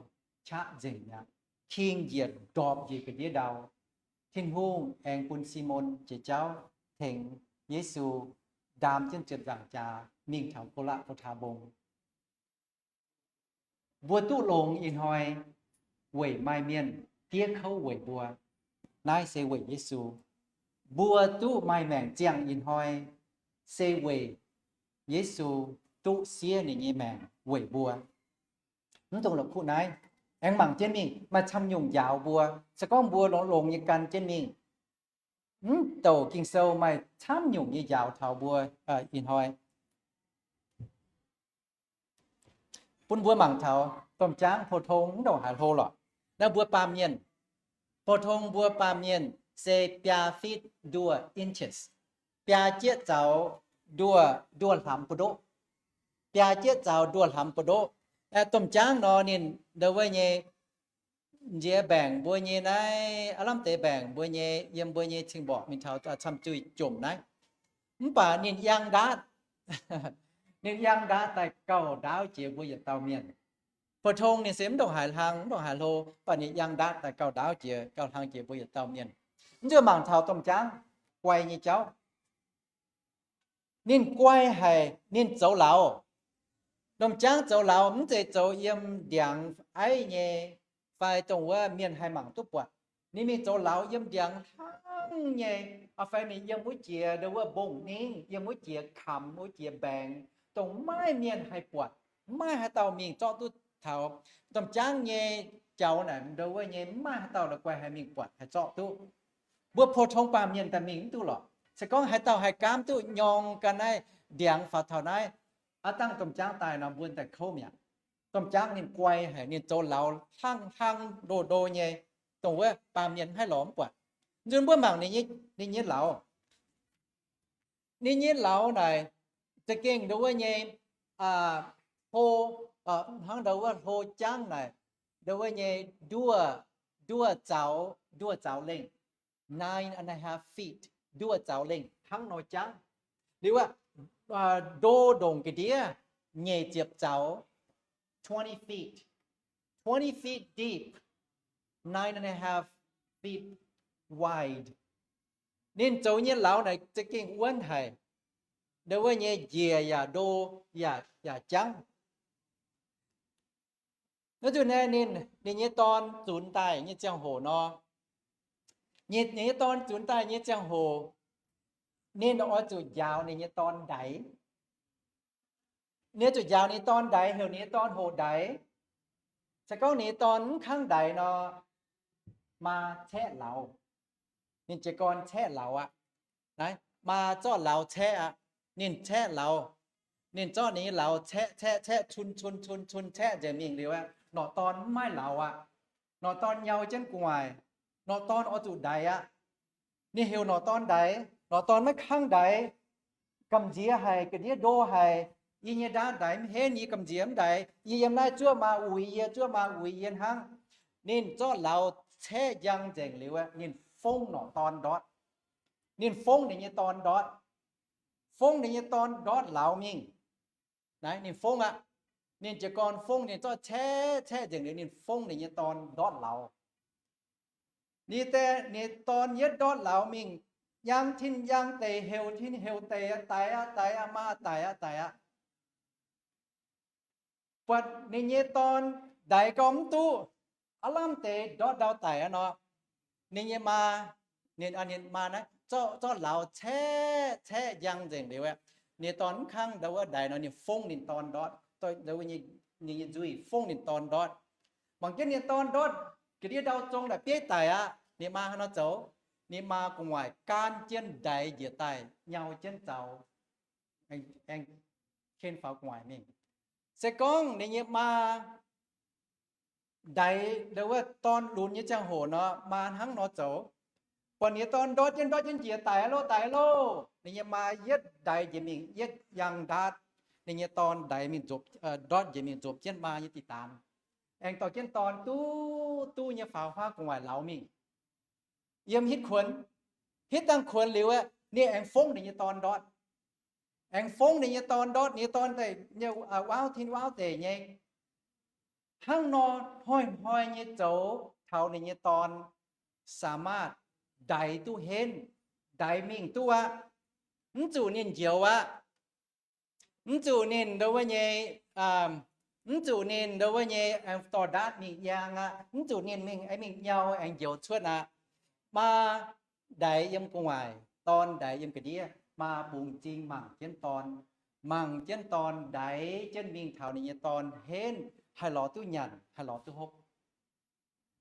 qaqv nzengc mi'aqv. King njiec ndorpc njiec ga'ndiev ndau. Tin-Hungh aengx bun Simon jiex jauv tengx Yesu ndaam jienv ziepc nzaangc jaax mingh taux Go^laa^go^taa Mbong. Mbuo duqv longx ih hnoi weic maaih mienh diev kouv weic mbuo. Naaiv se weic Yesu. Mbuo duqv maaih maengc ziangh ih hnoi se weic Yesu duqv siev ninh nyei maengc weic mbuo. Mv dungx la'kuqv naaiv, aengx mangc jienv mingh maaih camv nyungc njaaux mbuo. Se gorngv mbuo longx-longx nyei gan jienv mingh, mv douc Ging-Sou maaih camv nyungc nyei njaaux taux mbuo ih hnoi. Bun mbuo mangc taux domh jaangv pou-tong mv ndongc haaix hlo lorqc. Naaiv mbuo baamh mienh, pou-tong mbuo baamh mienh se biaa feet nduoh inches, biaa jieqv zaux nduoh, nduoh hlaax buoz-ndoqv, biaa jieqv zaux nduoh hlaax buoz-ndoqv. Domh jaangv nor ninh ndau wuov nyei nziex mbaengc mbuo nyei naaiv, aav lamh deix mbaengc mbuo nyei, yiem mbuo nyei cing-mborqc mingh taux camv-zuih jomc naaiv. Mv baac ninh yangh ndaatv, ninh yangh ndaatv daaih gauh ndaauv jiex mbuo yietc dauh mienh. Pou-tong ninh se mv ndongc haaix hlang, mv ndongc haaix hlo, mv baac ninh yangh ndaatv daaih gauh ndaauv jiex, gauh hlang jiex mbuo yietc dauh mienh. Mv zuqc mangc taux domh jaangv guai nyei jauv. Ninh guai haic, ninh zoux lauz. Domh jaangv zoux lauz mv zeiz zoux yiem ndiangx aiv nyei, fai dongh wuov mienh haih mangc duqv buatc. Ninh mingh zoux lauz yiem ndiangx hnangv nyei, fai ninh yiem wuov jiex ndau wuov mbong-ningv, yiem wuov jiex kamx, wuov jiex mbaengx, dongh maiv mienh haih buatc, maiv haaix dauh mingh zorqv duqv taux. Domh jaangv nyei jaux naaic ndau wuov nyei maiv haaix dauh la'guaih haih mingh buatc haih zorqv duqv. Mbuo pou-tong baamh mienh daaih mingh mv duqv lorqc. Se gorngv haaix dauh haih gaamv duqv nyorng ga'naaiv ndiangx faaux taux naaiv, aav dangh domh jaangv daaih nor mbuo daaih kouv mi'aqv. Domh jaangv ninh guai haic, ninh zoux lauz hlang hlang ndo ndo nyei. dongh wuov baamh mienh haih lorz mv buatc. Nzunc mbuo mangc ninh nyei, ninh nyei lauz. Ninh nyei lauz naaic za'gengh ndo wuov nyei, hlo, hnangv ndo wuov hlo jangv naaic, ndo wuov nyei nduoh, nduoh zaux, nduoh zaux lengh, nine and a half feet, nduoh zaux lengh hnangv nor jangv. Liuz aqv, ndo ndongc ga'ndiev nyeic ziepc zaux, twenty feet, twenty feet deep, nine and a half feet wide. Ninh zoux nyei lauz naaic za'gengh wuonv haic. Ndo wuov nyei njiec yaac ndo, yaac, yaac jangv. Naaiv zuqc naaiv ninh, ninh nyei dorn zunx daaih nyei ziangh hoc nor, ninh, ninh nyei dorn zunx daaih nyei ziangh hoc, ninh oix zuqc njaaux ninh nyei dorn ndaix. Ninh zuqc njaaux ninh nyei dorn ndaix, heuc ninh nyei dorn hoqc ndaix. Se gorngv ninh nyei dorn mv kangv ndaix nor, maa caeqv lauz. Ninh jiez gorn caeqv lauz aqv. Naaiv maa zorqv lauz caeqv aqv. Ninh caeqv lauz. Ninh zorqv ninh nyei lauz caeqv, caeqv, caeqv, cun, cun, cun, cun, caeqv nzengc mingh liuz aqv, norqc dorn mv maaih lauz aqv. Norqc dorn nyau jienv gu'nguaaic. Norqc dorn oix zuqc ndaix aqv. Ninh heuc norqc dorn ndaix. Norqc dorn maiv kangv ndaix. Gamh nziex haic, ga'ndiev ndo haic. Yie nyei ndaatv ndaix mv henv, yie gamh nziex mv ndaix. Yie yiem naaiv zuov maa uix yie, zuov maa uix yie hnangv. Ninh zorqv lauz caeqv njang nzengc liuz, ninh fongv norqc dorn ndortv. Ninh fongv ninh nyei dorn ndortv. Fongv ninh nyei dorn ndortv lauz mingh. Naaiv ninh fongv aqv. Ninh jiez gorn fongv, ninh zorqv caeqv, caeqv nzengc liuz ninh fongv ninh nyei dorn ndortv lauz. Ninh deix, ninh dorn yietv ndortv lauz mingh, njang tin njang deic, heuc tin heuc deic, daic aqv, daic aqv, maa daic aqv, daic aqv. Buatc ninh nyei dorn ndaix gau mv duqv, aav lamh deix ndortv ndau daic aqv nor, ninh nyei maa, ninh, ninh maa naaiv zorqv, zorqv lauz caeqv, caeqv njang nzengc liuz aqv, ninh nyei dorn mv kangv ndau wuov ndaix nor, ninh fongv ninh dorn ndortv, ninh nyei nzuih fongv ninh dorn ndortv. Mangc jienv ninh dorn ndortv ga'ndiev ndau zong naaic bieiv daic aqv. Ninh maa hnangv nor zoux, ninh maa gu'nguaaic gaanv jienv ndaix njiec daaih nyau jienv zaux, aengx, aengx ken faaux gu'nguaaic mingh. Se gorngv ninh nyei maa ndaix ndo wuov dorn lunx nyei ziangh hoc nor, maa hnangv nor zoux. Buatc ninh nyei dorn ndortv jienv, ndortv jienv njiec daic aqv loh, daic aqv loh, ninh nyei maa yietv ndaix njiec mingh, yietv yangh ndaatv, ninh nyei dorn ndaix mingh nzuopc, ndortv njiec mingh nzuopc jienv maa nyei diqc daamx, aengx dorh jienv dorn duqv duqv nyei faaux huaav gu'nguaaic lauz mingh. Yiem hitv kuonx, hitv dangh kuonx liuz aeqv, ninh aengx fongv ninh nyei dorn ndortv. Aengx fongv ninh nyei dorn ndortv, ninh nyei dorn daaih nyei, wuauv tin wuauv deic nyei. Hnangv nor hnoi-hnoi nyei zoux taux ninh nyei dorn สามารถ ndaix duqv henv, ndaix mingh duqv aqv. Mv zuqc ninh njoux aqv. Mv zuqc ninh ndo wuov nyei, mv zuqc ninh ndo wuov nyei aengx dorh ndaatv mingh yangh aqv. Mv zuqc ninh mingh, aengx mingh nyau aengx njoux cuotv aqv. Maa ndaix yiem gu'nguaaic, dorn ndaix yiem ga'ndiev. Maa bungx m'zing mangc jienv dorn, mangc jienv dorn ndaix jienv mingh taux ninh nyei dorn henv, haih lorz duqv nyanc, haih lorz duqv hopv.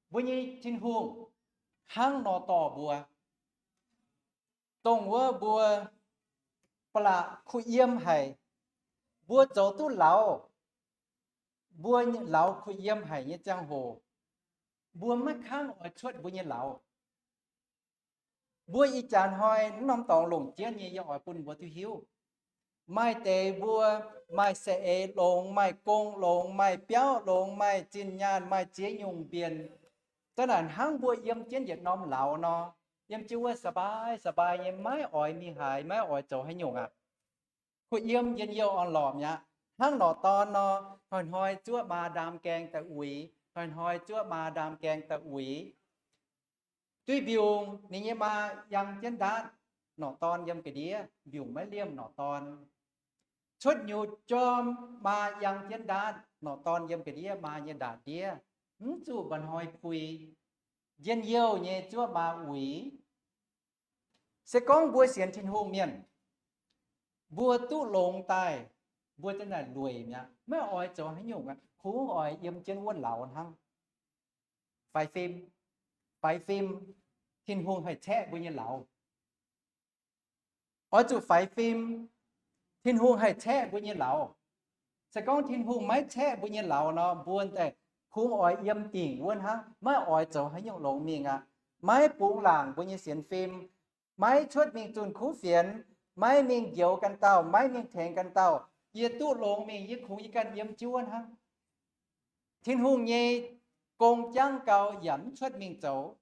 Mbuo nyei Tin-Hungh hnangv nor dorh mbuo, dongh wuov mbuo ba'laqc kuh yiem haic, mbuo zoux duqv lauz, mbuo lauz kuh yiem haic nyei ziangh hoc, mbuo maiv kangv oix cuotv mbuo nyei lauz. Mbuo ih jaax hnoi mv norm dorngx longc jienv nyei, yie oix bun mbuo duqv hiuv. Maaih deix mbuo maaih saeng-eix longx, maaih gong longx, maaih biauv longx, maaih zinh nyaanh, maaih ziex nyungc mbienc. Zanc naaic hnangv mbuo yiem jienv yietc norm lauz nor, yiem jienv wuov สบาย สบาย nyei, maiv oix mingh haaix, maiv oix zoux haaix nyungc aqv. Kuh yiem njien-youh orn-lorqc mi'aqv. Hnangv norqc dorn nor, hnoi-hnoi zuov maa ndaam gaeng daaih uix, hnoi-hnoi zuov maa ndaam gaeng daaih uix. Duih mbiungc ninh nyei maa yangh jienv ndaatv, norqc dorn yiem ga'ndiev, mbiungc maiv liemh norqc dorn. Cuotv nyutc jorm, maa yangh jienv ndaatv, norqc dorn yiem ga'ndiev, maa nyei ndaatv ndiev. Mv zuqc mba'hnoi puix, njien-youh nyei zuov maa uix. Se gorngv mbuo sienx Tin-Hungh mienh, mbuo duqv longx daaih, mbuo zanc naaic lueic mi'aqv, maiv oix zoux haaix nyungc aqv, kungx oix yiem jienv wuov lauz hnangv. Faix fim, faix fim, Tin-Hungh haih caeqv mbuo nyei lauz. Oix zuqc faix fim, Tin-Hungh haih caeqv mbuo nyei lauz. Se gorngv Tin-Hungh maiv caeqv mbuo nyei lauz nor, mbuo daaih kungx oix yiem dingc wuov hnangv, maiv oix zoux haaix nyungc longx mingh aqv. Maiv bungx laangc mbuo nyei sienx fim, maiv cuotv mingh zunh kuv fienx, maiv mingh njoux ganh dauh, maiv mingh tengx ganh dauh. Yie duqv longx mingh, yie kungx yie ganh yiem jienv wuov hnangv. Tin-Hungh nyei gong jangv gau yaac mv cuotv mingh zoux.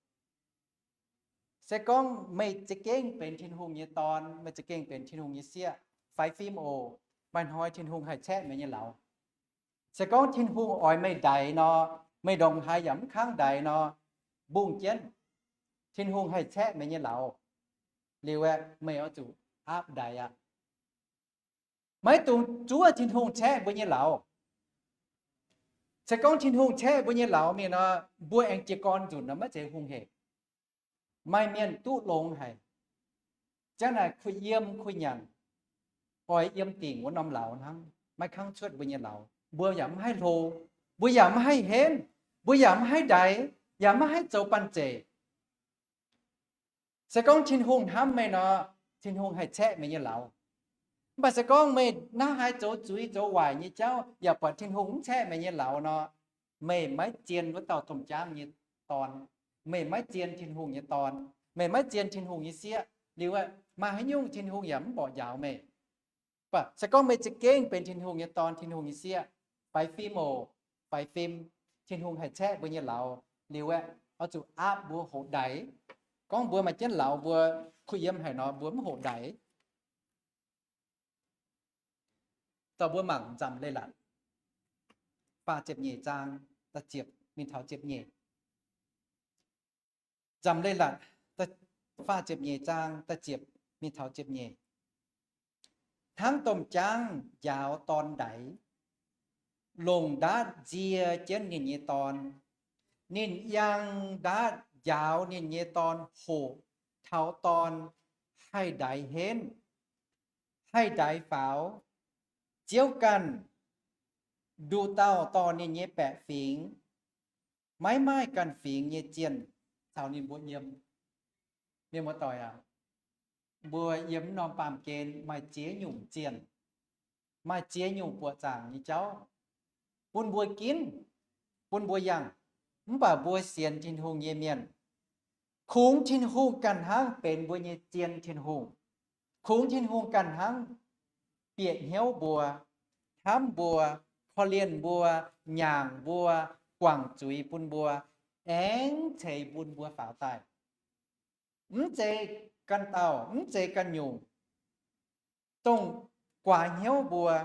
Se gorngv meih za'gengh benx Tin-Hungh nyei dorn, meih za'gengh benx Tin-Hungh nyei sieqv, faix fim oc. Maaih hnoi Tin-Hungh haih caeqv meih nyei lauz. Se gorngv Tin-Hungh oix meih ndaix nor, meih ndongc haaix yaac mv kangv ndaix nor, mbungh jienv. Tin-Hungh haih caeqv meih nyei lauz. Liuz aeqv, meih oix zuqc aapv ndaix aqv. Maiv dungx zuov Tin-Hungh caeqv mbuo nyei lauz. Se gorngv Tin-Hungh caeqv mbuo nyei lauz mingh nor, mbuo aengx jiez gorn nzunc nor maiv zeiz hungh hec. Maaih mienh duqv longx haic, ziang naaic kuh yiem kuh nyanc, oix yiem dingc wuov norm lauz hnangv, maiv kangv cuotv mbuo nyei lauz. Mbuo yaac mv haih hlo, mbuo yaac mv haih henv, mbuo yaac mv haih ndaix, yaac mv haih zoux banh zeic. Se gorngv Tin-Hungh hnamv meih nor, Tin-Hungh haih caeqv meih nyei lauz. Mv baac se gorngv meih hnangv haaix zoux zuiz zoux waaic nyei jauv yaac buatc Tin-Hungh mv caeqv meih nyei lauz nor, meih maiv zien wuov dauh domh jaangv nyei dorn. Meih maiv zien Tin-Hungh nyei dorn. Meih maiv zien Tin-Hungh nyei sieqv. Liuz aeqv, maaih haaix nyungc Tin-Hungh yaac mv mborqv njaaux meih. Mv baac se gorngv meih za'gengh benx Tin-Hungh nyei dorn, Tin-Hungh nyei sieqv, faix fim oc, faix fim. Tin-Hungh haih caeqv mbuo nyei lauz. Liuz aeqv, oix zuqc aapv mbuo hoqc ndaix. Gorngv mbuo maaih jienv lauz mbuo kuh yiem haic nor, mbuo mv hoqc ndaix. Dorh mbuo mangc Nzamc Leiz-Latc faah ziepc nyeic zaang, da'ziepc mingh taux ziepc nyeic. Nzamc Leiz-Latc faah ziepc nyeic zaang, da'ziepc mingh taux ziepc nyeic. Hnangv domh jaangv njaaux dorn ndaix, longc ndaatv nzie jienv ninh nyei dorn. Ninh yangh ndaatv njaaux ninh nyei dorn hoqc taux dorn haih ndaix henv, haih ndaix faaux. Ziouv ganh nduqc dauh dorh ninh nyei baeqc fingx, maiv maaih ganh fingx nyei zienh caux ninh mbuo yiem. Mienh muoz-doic aac, mbuo yiem norm baamh gen maaih ziex nyungc zienh, maaih ziex nyungc buoqc zaangc nyei jauv bun mbuo ginv, bun mbuo yangh. Mv baac mbuo sienx Tin-Hungh nyei mienh, kungx Tin-Hungh ganh hnangv benx mbuo nyei zien Tin-Hungh. Kungx Tin-Hungh ganh hnangv bieqc hnyouv mbuo, hnamv mbuo, korv-lienh mbuo, nyaangc mbuo, guangc zuiz bun mbuo, aengx ceix bun mbuo faaux daaih. Mv zeiz ganh dauh, mv zeiz ganh nyungc, dongh guaax hnyouv mbuo,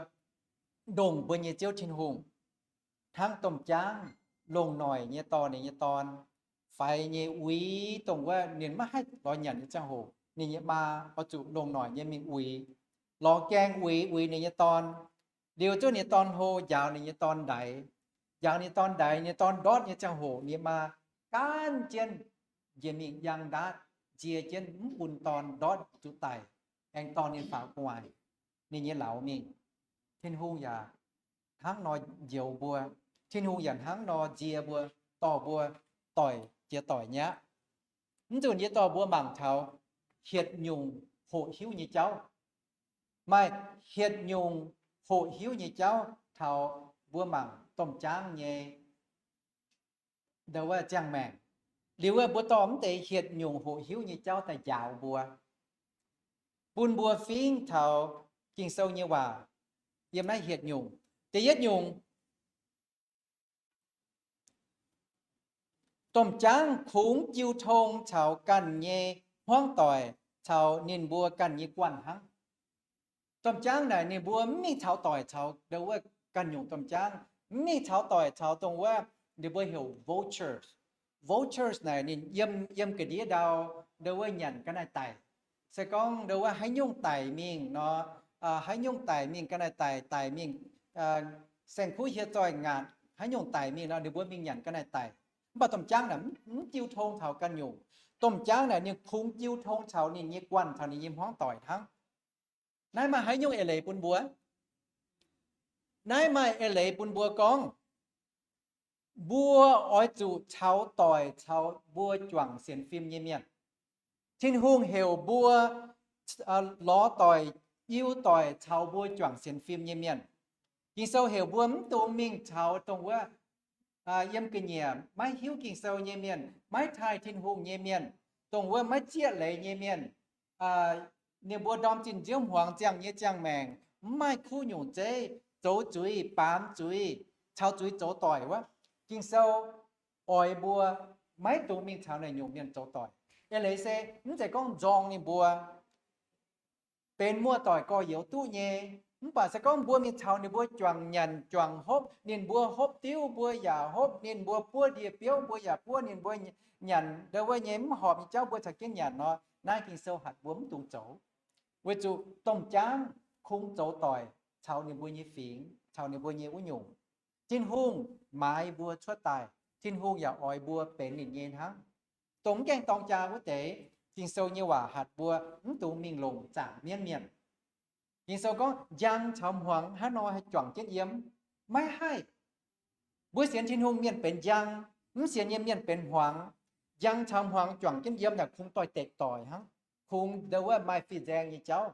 ndongc mbuo nyei Ziouv Tin-Hungh. Hnangv domh jaangv longc noic nyei dorh ninh nyei dorn, faix nyei uix, dongh wuov ninh maiv haih lorz nyanc nyei ziangh hoc, ninh nyei maa oix zuqc longc noic nyei mingh uix, lorz gaeng uix, uix ninh nyei dorn. Liuz zuov ninh nyei dorn hlo, njaaux ninh nyei dorn ndaix. Njaaux ninh nyei dorn ndaix, ninh nyei dorn ndortv nyei ziangh hoc, ninh nyei maa gaanv jienv njiec mingh yangh ndaatv nzie jienv, mv bun dorn ndortv zuqc daic, aengx dorh ninh faaux gu'nguaaic, ninh nyei lauz mingh. Tin-Hungh yaac hnangv nor njoux mbuo. Tin-Hungh yaac hnangv nor nzie mbuo, dorh mbuo doic jiex doic nyei aqv. Mv nzunc yie dorh mbuo mangc taux hietc nyungc hoqc hiuv nyei jauv. Maaih hietc nyungc hoqc hiuv nyei jauv taux mbuo mangc domh jaangv nyei ndo wuov ziangh maengc. Liuz wuov mbuo dorh mv deix hietc nyungc hoqc hiuv nyei jauv daaih njaaux mbuo, bun mbuo fingv taux Ging-Sou nyei waac yiem naaiv hietc nyungc. Da'yietv nyungc, domh jaangv kungx jiu tong caux ganh nyei hmuangv doic caux ninh mbuo ganh nyei guanh hnangv. Domh jaangv naaic ninh mbuo mv mingh caux doic caux ndo wuov ganh nyungc domh jaangv, mv mingh caux doic caux dongh wuov ninh mbuo heuc vultures. Vultures naaic ninh yiem, yiem ga'ndiev ndau ndo wuov nyanc ga'naaiv daic. Se gorngv ndo wuov haaix nyungc daic mingh nor, haaix nyungc daic mingh ga'naaiv daic, daic mingh saeng-kuv hieh zoih ngaatc, haaix nyungc daic mingh nor ninh mbuo mingh nyanc ga'naaiv daic. Mv baac domh jaangv naaic mv jiu tong caux ganh nyungc. Domh jaangv naaic ninh kungx jiu tong caux ninh nyei guanh caux ninh nyei hmuangv doic hnangv. Naaiv maaih haaix nyungc eix leiz bun mbuo? Naaiv maaih eix leiz bun mbuo gorngv, mbuo oix zuqc caux doic caux mbuo juangc sienx fim nyei mienh. Tin-Hungh heuc mbuo lorz doic, jiu doic caux mbuo juangc sienx fim nyei mienh. Ging-Sou heuc mbuo mv dungx mingh caux dongh wuov yiem ga'nyiec maiv hiuv Ging-Sou nyei mienh, maiv taaih Tin-Hungh nyei mienh, dongh wuov maiv zieqv leiz nyei mienh, ninh mbuo ndorm zinh nziouv hmuangx ziangh nyei ziangh maengc, mv maaih kuv nyungc zeiv, zoux zuiz, baamz zuiz, caux zuiz zoux doic wuov, Ging-Sou oix mbuo maiv dungx mingh caux naaiv nyungc mienh zoux doic. Eix leiz se mv zeiz gorngv nzorng ninh mbuo benx muoz-doic gorx-youz duqv nyei. Mv baac se gorngv mbuo mingh caux ninh mbuo juangc nyanc juangc hopv, ninh mbuo hopv diuv mbuo yaac hopv, ninh mbuo buov ndie-biouv mbuo yaac buov, ninh mbuo nyanc ndau wuov nyei mv horpc nyei jauv mbuo caux jienv nyanc nor, naaiv Ging-Sou hatc mbuo mv dungx zoux. Weic zuqc domh jaangv kungx zoux doic caux ninh mbuo nyei fingx, caux ninh mbuo nyei wuov nyungc. Tin-Hungh maaiz mbuo cuotv daaih, Tin-Hungh yaac oix mbuo benx ninh nyei hnangv. Dongh mv gaengh dorng jaa wuov deix, Ging-Sou nyei waac hatc mbuo mv dungx mingh longc zaangc mienv mienh. Ging-Sou gorngv njang caux hmuangx hnangv nor haih juangc jienv yiem? Maiv haih. Mbuo sienx Tin-Hungh mienh benx njang, mv sienx nyei mienh benx hmuangx. Njang caux hmuangx juangc jienv yiem naaic kungx doix-dekc doic hnangv, kungx ndau wuov maaih fih nzaeng nyei jauv.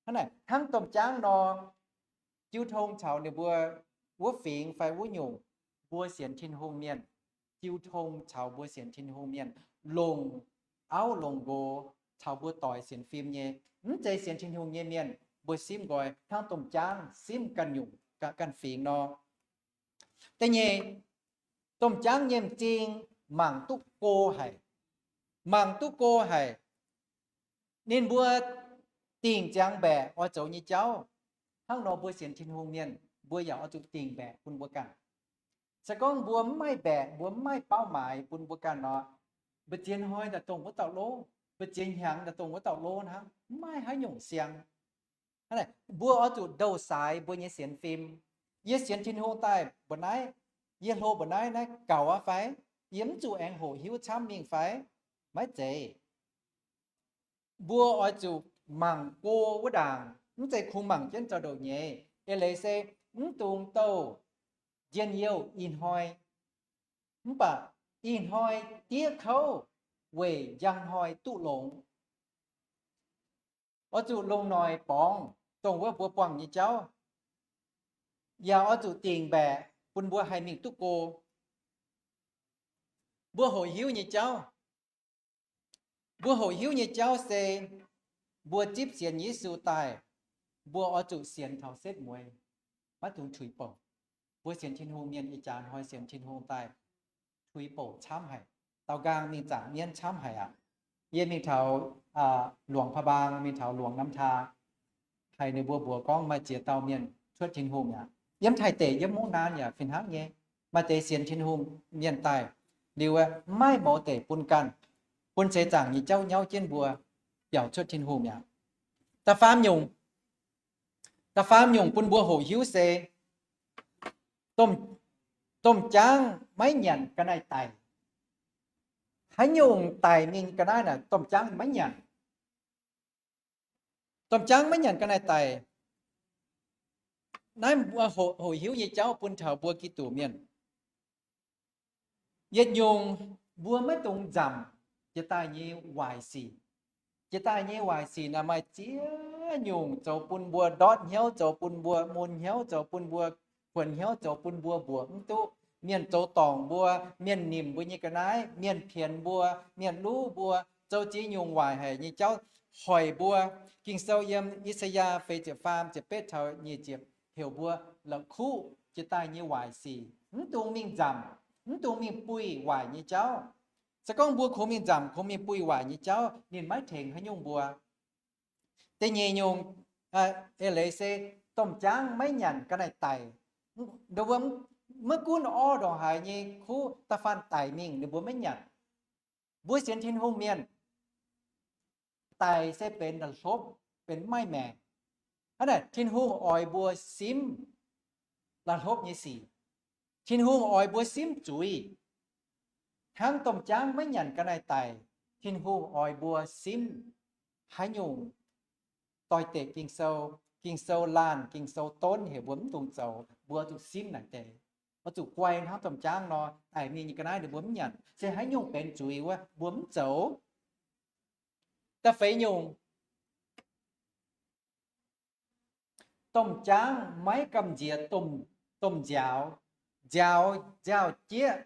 Hnangv naaic, hnangv domh jaangv nor, jiu tong caux ninh mbuo wuov fingx fai wuov nyungc, mbuo sienx Tin-Hungh mienh, jiu tong caux mbuo sienx Tin-Hungh mienh longc auv longc nqox caux mbuo doix sienx fim nyei. Mv zeiz sienx Tin-Hungh nyei mienh, mbuo simv nqoi hnangv domh jaangv simv ganh nyungc, ganh fingx nor. Da'nyeic, domh jaangv nyei m'zing mangc duqv go haic. Mangc duqv go haic. Ninh mbuo dingh ziangx mbaeqc oix zoux nyei jauv. Hnangv nor mbuo sienx Tin-Hungh mienh, mbuo yaac oix zuqc dingh mbaeqc bun mbuo ganh. Se gorngv mbuo mv maaih mbaeqc, mbuo mv maaih เป้าหมาย bun mbuo ganh nor, mbu'ziex hnoi daaih dongh wuov dauh lov, mbu'ziex hnyangx daaih dongh wuov dauh lov hnangv, mv maaih haaix nyungc siang. Mbuo oix zuqc ndouh saaix mbuo nyei sienx fim. Yie sienx Tin-Hungh daaih mbuo naaiv, yie hlo mbuo naaiv, naaiv gaux aqv fai? Yie mv zuqc aengx hoqc hiuv camv mingh fai? Maiv zeiz. Mbuo oix zuqc mangc go wuov ndaangc, mv zeiz kungx mangc jienv zaux-ndoqv nyei. Eix leiz se mv dungx douh njien-youh ih hnoi, mv baac ih hnoi diev kouv weic njang hnoi duqv longx. Oix zuqc longc noic borngz dongh wuov mbuo buangh nyei jauv, yaac oix zuqc dingc mbaeqc bun mbuo haih mingh duqv go. Mbuo hoqc hiuv nyei jauv, mbuo hoqc hiuv nyei jauv se mbuo zipv sienx Yesu daaih, mbuo oix zuqc sienx taux setv mueiz, maiv dungx tuix bouc. Mbuo sienx Tin-Hungh mienh ih jaax hnoi sienx Tin-Hungh daaih tuix bouc camv haic, daaux nqaang mingh zaangc mienv camv haic aqv. Yie mingh taux Luangc Paa Mbaang, mingh taux Luangc Nam Taa, haiz ninh mbuo mbuox gorngv maaih ziex dauh mienh cuotv Tin-Hungh aqv. Yiem Taiv deic, yiem Mungv Naan yaac fih hnangv nyei. Maaih deix sienx Tin-Hungh mienh daaih liuz, maiv mouz deic bun ganh, bun seix zaangc nyei jauv nyauv jienv mbuo biaux cuotv Tin-Hungh mi'aqv. Da'faam nyungc, da'faam nyungc bun mbuo hoqc hiuv se domh jaangv maiv nyanc ga'naaiv daic. Haaix nyungc daic mingh ga'naaiv naaic, domh jaangv maiv nyanc. Domh jaangv maiv nyanc ga'naaiv daic. Naaiv mbuo hoqc hiuv nyei jauv bun taux mbuo Giduc mienh. Yietc nyungc, mbuo maiv dungx nzamc jiex daaih nyei waaic sic. Jiex daaih nyei waaic sic naaic maaih ziex nyungc zoux bun mbuo ndortv hnyouv, zoux bun mbuo mun hnyouv, zoux bun mbuo kuonx hnyouv, zoux bun mbuo mbuoqc mv duqv. Mienh zoux dorngc mbuo, mienh nimc mbuo nyei ga'naaiv, mienh pienx mbuo, mienh luv mbuo, zoux ziex nyungc waaic haic nyei jauv hoic mbuo. Ging-Sou yiem I^saa^yaa feix ziepc faam ziepc betv taux nyic ziepc heuc mbuo la'kuqv jiex daaih nyei waaic sic. Mv dungx mingh nzamc, mv dungx mingh buih waaic nyei jauv. Se gorngv mbuo kungx mingh nzamc, kungx mingh buih waaic nyei jauv, ninh maiv tengx haaix nyungc mbuo. Da'nyeic nyungc, eix leiz se domh jaangv maiv nyanc ga'naaiv daic. Maiv gunv orv ndongc haaix nyei kuv da'faanh daic mingh ninh mbuo maiv nyanc. Mbuo sienx Tin-Hungh mienh, daic se benx la'hlopv, benx maiv maengc. Hnangv naaic Tin-Hungh oix mbuo simv la'hlopv nyei sic. Tin-Hungh oix mbuo simv zuiz. Hnangv domh jaangv maiv nyanc ga'naaiv daic, Tin-Hungh oix mbuo simv haaix nyungc doix-dekc Ging-Sou, Ging-Sou laanh, Ging-Sou donv heuc mbuo mv dungx zoux, mbuo zuqc simv naaic deix. Oix zuqc guai hnangv domh jaangv nor, daic mingh nyei ga'naaiv ninh mbuo mv nyanc, se haaix nyungc benx zuiz wuov mbuo mv zoux. Da'feix nyungc, domh jaangv maiv gamh nziex domh nziaaux. nziaaux nziaaux-jieqv,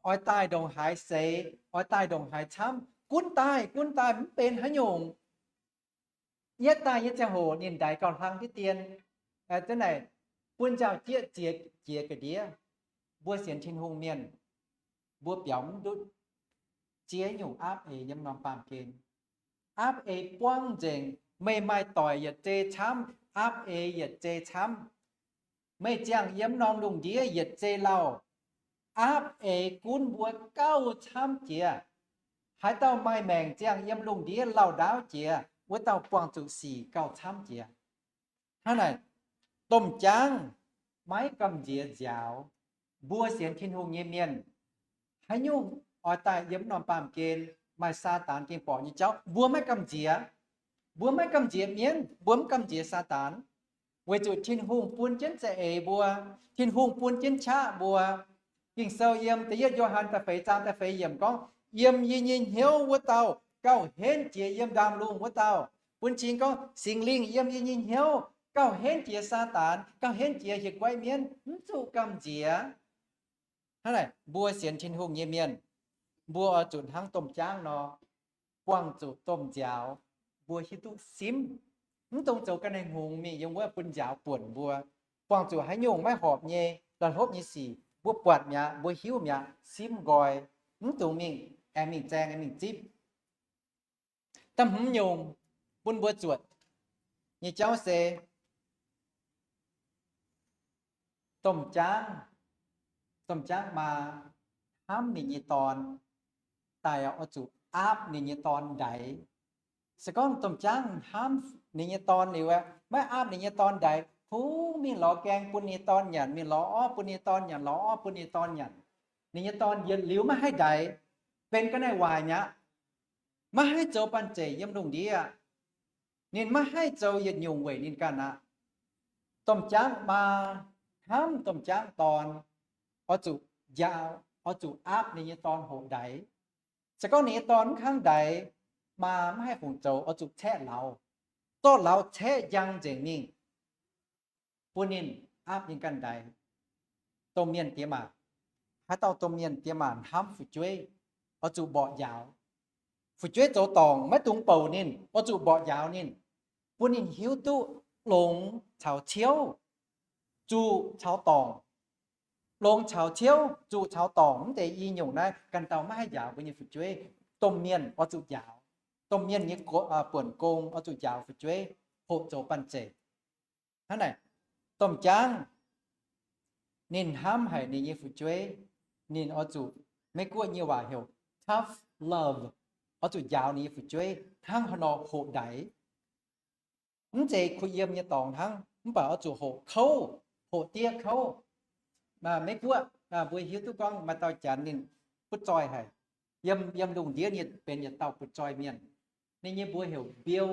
oix daaih ndongc haaix seix, oix daaih ndongc haaix camv, gunv daaih gunv daaih mv benx haaix nyungc. Yietv daaih nyei ziangh hoc ninh ndaix gauh hlang diqv dien, zunv naaic, bun nziaaux-jieqv ziex jiex ga'ndiev. Mbuo sienx Tin-Hungh mienh, mbuo biaux mv ndutv ziex nyungc aapv eix yiem norm baamh gen. Aapv eix buangv nzengc. Meih maaih doic yietc zei camv, aapv eix yietc zei camv. Meih ziangh yiem norm lungh ndiev yietc zei lauh, aapv eix gunv mbuo gauh camv jiex. Haaix dauh maaih maengc ziangh yiem lungh ndiev lauh ndaauv jiex, wuov dauh buangh zuqc sic gauh camv jiex. Hnangv naaic, domh jaangv maiv gamh nziex nziaaux. Mbuo sienx Tin-Hungh nyei mienh, haaix nyungc oix daaih yiem norm baamh gen maaih Saadaan gengh borqc nyei jauv, mbuo maiv gamh nziex. Mbuo maiv gamh nziex mienv, mbuo mv gamh nziex Saadaan. Weic zuqc Tin-Hungh bun jienv za'eix mbuo, Tin-Hungh bun jienv qaqv mbuo. Ging-Sou yiem da'yietv Yo^han da'feix zaang da'feix yiemc gorngv, yiem yie nyei hnyouv wuov dauh gauh henv jiex yiem ndaamv-lungh wuov dauh. Bun cing gorngv Singx Lingh yiem yie nyei hnyouv gauh henv jiex Saadaan, gauh henv jiex hieh guaiv mienv, mv zuqc gamh nziex. Hnangv naaic, mbuo sienx Tin-Hungh nyei mienh, mbuo oix zuqc hnangv domh jaangv nor, buangh zuqc domh nziaaux, mbuo hiuv duqv simv. Mv dungx zoux ga'naaiv hngongx mingh yiem wuov bun nziaaux buonc mbuo. Buangh zuqc haaix nyungc maiv horpc nyei, la'hlopv nyei sic, mbuo buatc mi'aqv, mbuo hiuv mi'aqv, simv nqoi. Mv dungx mingh aengx mingh zaeng, aengx mingh zipv. Da'hmz nyungc, bun mbuo zuotc nyei jauv se, domh jaangv, domh jaangv maa hnamv ninh nyei dorn, daaih oix zuqc aapv ninh nyei dorn ndaix. Se gorngv domh jaangv hnamv ninh nyei dorn liuz aeqv, maiv aapv ninh nyei dorn ndaix, kungx mingh lorz gaeng bun ninh nyei dorn nyanc, mingh lorz orv bun ninh nyei dorn nyanc, lorz orv bun ninh nyei dorn nyanc. Ninh nyei dorn yietc liuz maiv haih ndaix, benx ga'naaiv waaic mi'aqv. Maiv haih zoux banh zeic yiem lungh ndiev. Ninh maiv haih zoux yietc nyungc weic ninh ganh aqv. Domh jaangv maa hnamv domh jaangv dorn, oix zuqc njaaux, oix zuqc aapv ninh nyei dorn hoqc ndaix. Se gorngv ninh nyei dorn mv kangv ndaix, maa maiv haih fungc zoux, oix zuqc caeqv lauz, zorqv lauz caeqv njang nzengc mingh, bun ninh aapv ninh ganh ndaix. Domh mienh diex maac, haaix dauh domh mienh diex maac hnamv fu'jueiv, oix zuqc mborqv njaaux. Fu'jueiv zoux dorngc maiv dungx bouc ninh, oix zuqc mborqv njaaux ninh, bun ninh hiuv duqv longx caux ciouv, zuqc caux dorngc. Longx caux ciouv, zuqc caux dorngc, mv deix i nyungc naaiv ganh dauh maiv haih njaaux mbuo nyei fu'jueiv. Domh mienh oix zuqc njaaux. Domh mienh nyei buonc gong oix zuqc njaaux fu'jueiv hoqc zoux banh zeic. Hnangv naaic, domh jaangv ninh hnamv haic ninh nyei fu'jueiv, ninh oix zuqc, Meiv-Guoqv nyei waac heuc tough love, oix zuqc njaaux ninh nyei fu'jueiv hnangv haaix nor hoqc ndaix. Mv zeiz kuh yiem nyei dorngx hnangv, mv baac oix zuqc hoqc kouv, hoqc diev kouv. Meiv-Guoqv, mbuo hiuv duqv gorngv maaih dauh janx ninh butv zoih haic. Yiem, yiem lungh ndiev ninh benx yietc dauh butv zoih mienh. Ninh nyei mbuox heuc Bill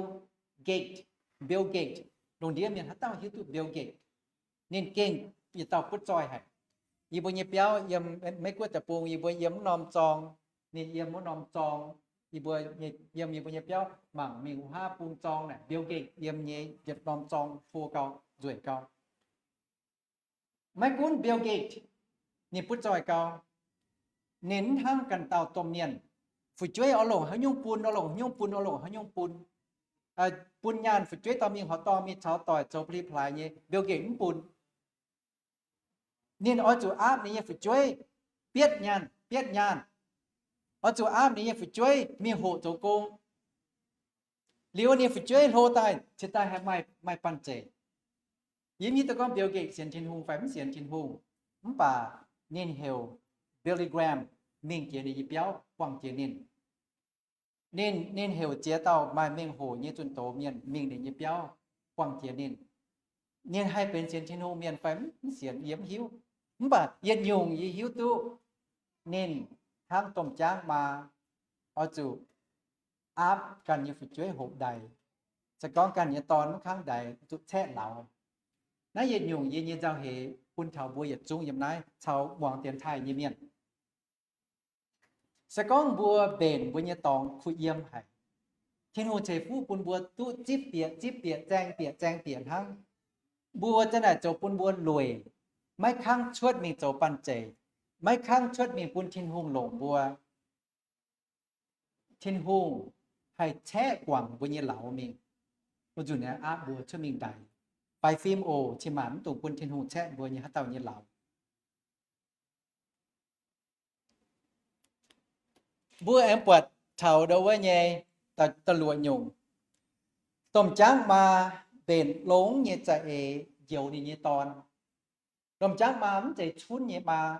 Gates. Bill Gates, lungh ndiev mienh haaix dauh hiuv duqv Bill Gates? Ninh gengh yietc dauh butv zoih haic. Yie mbuo nyei biauv yiem Meiv-Guoqv deic-bung, yie mbuo yiem wuov norm zorng, ninh yiem wuov norm zorng. Yie mbuo yiem yie mbuo nyei biauv mangc mingh wuov haav bung zorng naaic, Bill Gates yiem nyei yietc norm zorng hlo gau, nzueic gau. Maiv gunv Bill Gates ninh butv zoih gau, ninh mv hnangv ganh dauh domh mienh. Fu'jueiv oix longc haaix nyungc bun, oix longc haaix nyungc bun, oix longc haaix nyungc bun. Bun nyaanh fu'jueiv dorh mingh horqc dorngh mingh caux doic zoux ba'li plaaix nyei, Bill Gates mv bun. Ninh oix zuqc aapv ninh nyei fu'jueiv bietv nyaanh, bietv nyaanh. Oix zuqc aapv ninh nyei fu'jueiv mingh hoqc zoux gong. Liuz ninh fu'jueiv hlo daaih, cingx daaih haih maaih, maaih banh zeic. Yie mv hiuv duqv gorngv Bill Gates sienx Tin-Hungh fai mv sienx Tin-Hungh, mv baac ninh heuc Billy Graham mingh jiex ninh nyei biauv buangh jiex ninh. Ninh, ninh heuc ziex dauh maaih mengh hoc nyei zunh doz mienh mingh ninh nyei biauv buangh jiex ninh. Ninh haih benx sienx Tin-Hungh mienh fai mv sienx yie mv hiuv. Mv baac yietc nyungc yie hiuv duqv, ninh hnangv domh jaangv maa, oix zuqc aapv ganh nyei fu'jueiv hoqc ndaix. Se gorngv ganh nyei dorn mv kangv ndaix, zuqc caeqv lauz. Naaiv yietc nyungc yie nyei nzauh heix bun taux mbuo yietc zungv yiem naaiv caux muangx dienx taaih nyei mienh. Se gorngv mbuo mbenc mbuo nyei dorngx kuh yiem haic, Tin-Hungh ceix fuqv bun mbuo duqv zipv bieqc zipv bieqc, zaeng bieqc zaeng bieqc hnangv, mbuo za'naaic zoux bun mbuo lueic. maiv kangv cuotv mingh zoux banh zeic, maiv kangv cuotv mingh bun Tin-Hungh longc mbuo, Tin-Hungh haih caeqv guangc mbuo nyei lauz mingh, bun nzunc aapv mbuo cuotv mingh ndaix. Faix fim oc, cin-maanc mv dungx bun Tin-Hungh caeqv mbuo nyei haaix dauh nyei lauz. Mbuo aengx buatc taux ndo wuov nyei da'luoqc nyungc, domh jaangv maa mbenc longx nyei za'eix njoux ninh nyei dorn. Domh jaangv maa mv zeiz cunv nyei maa.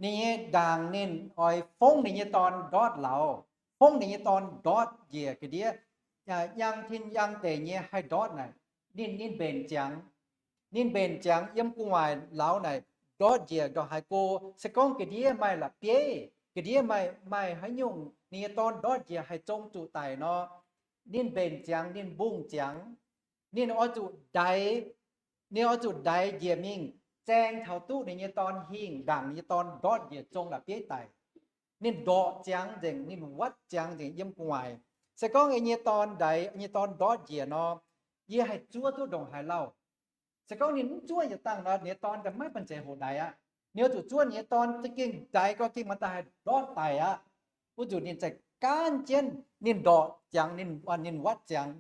Ninh nyei ndaangc ninh oix fongv ninh nyei dorn ndortv lauz, fongv ninh nyei dorn ndortv njiec ga'ndiev, yangh tin yangh deic nyei haih ndortv naaic. Ninh, ninh mbenc ziangx, ninh mbenc ziangx yiem gu'nguaaic lauz naaic ndortv njiec ndongc haaix go, se gorngv ga'ndiev maaih la'bieiv, ga'ndiev maaih, maaih haaix nyungc ninh nyei dorn ndortv njiec haih zong zuqc daic nor, ninh mbenc ziangx, ninh mbungh ziangx, ninh oix zuqc ndaix, ninh oix zuqc ndaix njiec mingh zaeng taux duqv ninh nyei dorn hingh, ndaangc ninh nyei dorn ndortv njiec zong la'bieiv daic. Ninh ndorqc ziangx nzengc, ninh watv ziangx nzengc yiem gu'nguaaic. Se gorngv yie nyei dorn ndaix, yie nyei dorn ndortv njiec nor, yie haih zuov duqv ndongc haaix lauh? Se gorngv ninh mv zuov yietc dangh nor, ninh nyei dorn maiv banh zeic hoqc ndaix aqv. Ninh oix zuqc zuov ninh nyei dorn za'gengh ndaix gorngv gengh maaih daaih haih ndortv daic aqv. Wuov nzunc ninh za'gaanv jienv, ninh ndorqc ziangx, ninh, ninh watv ziangx.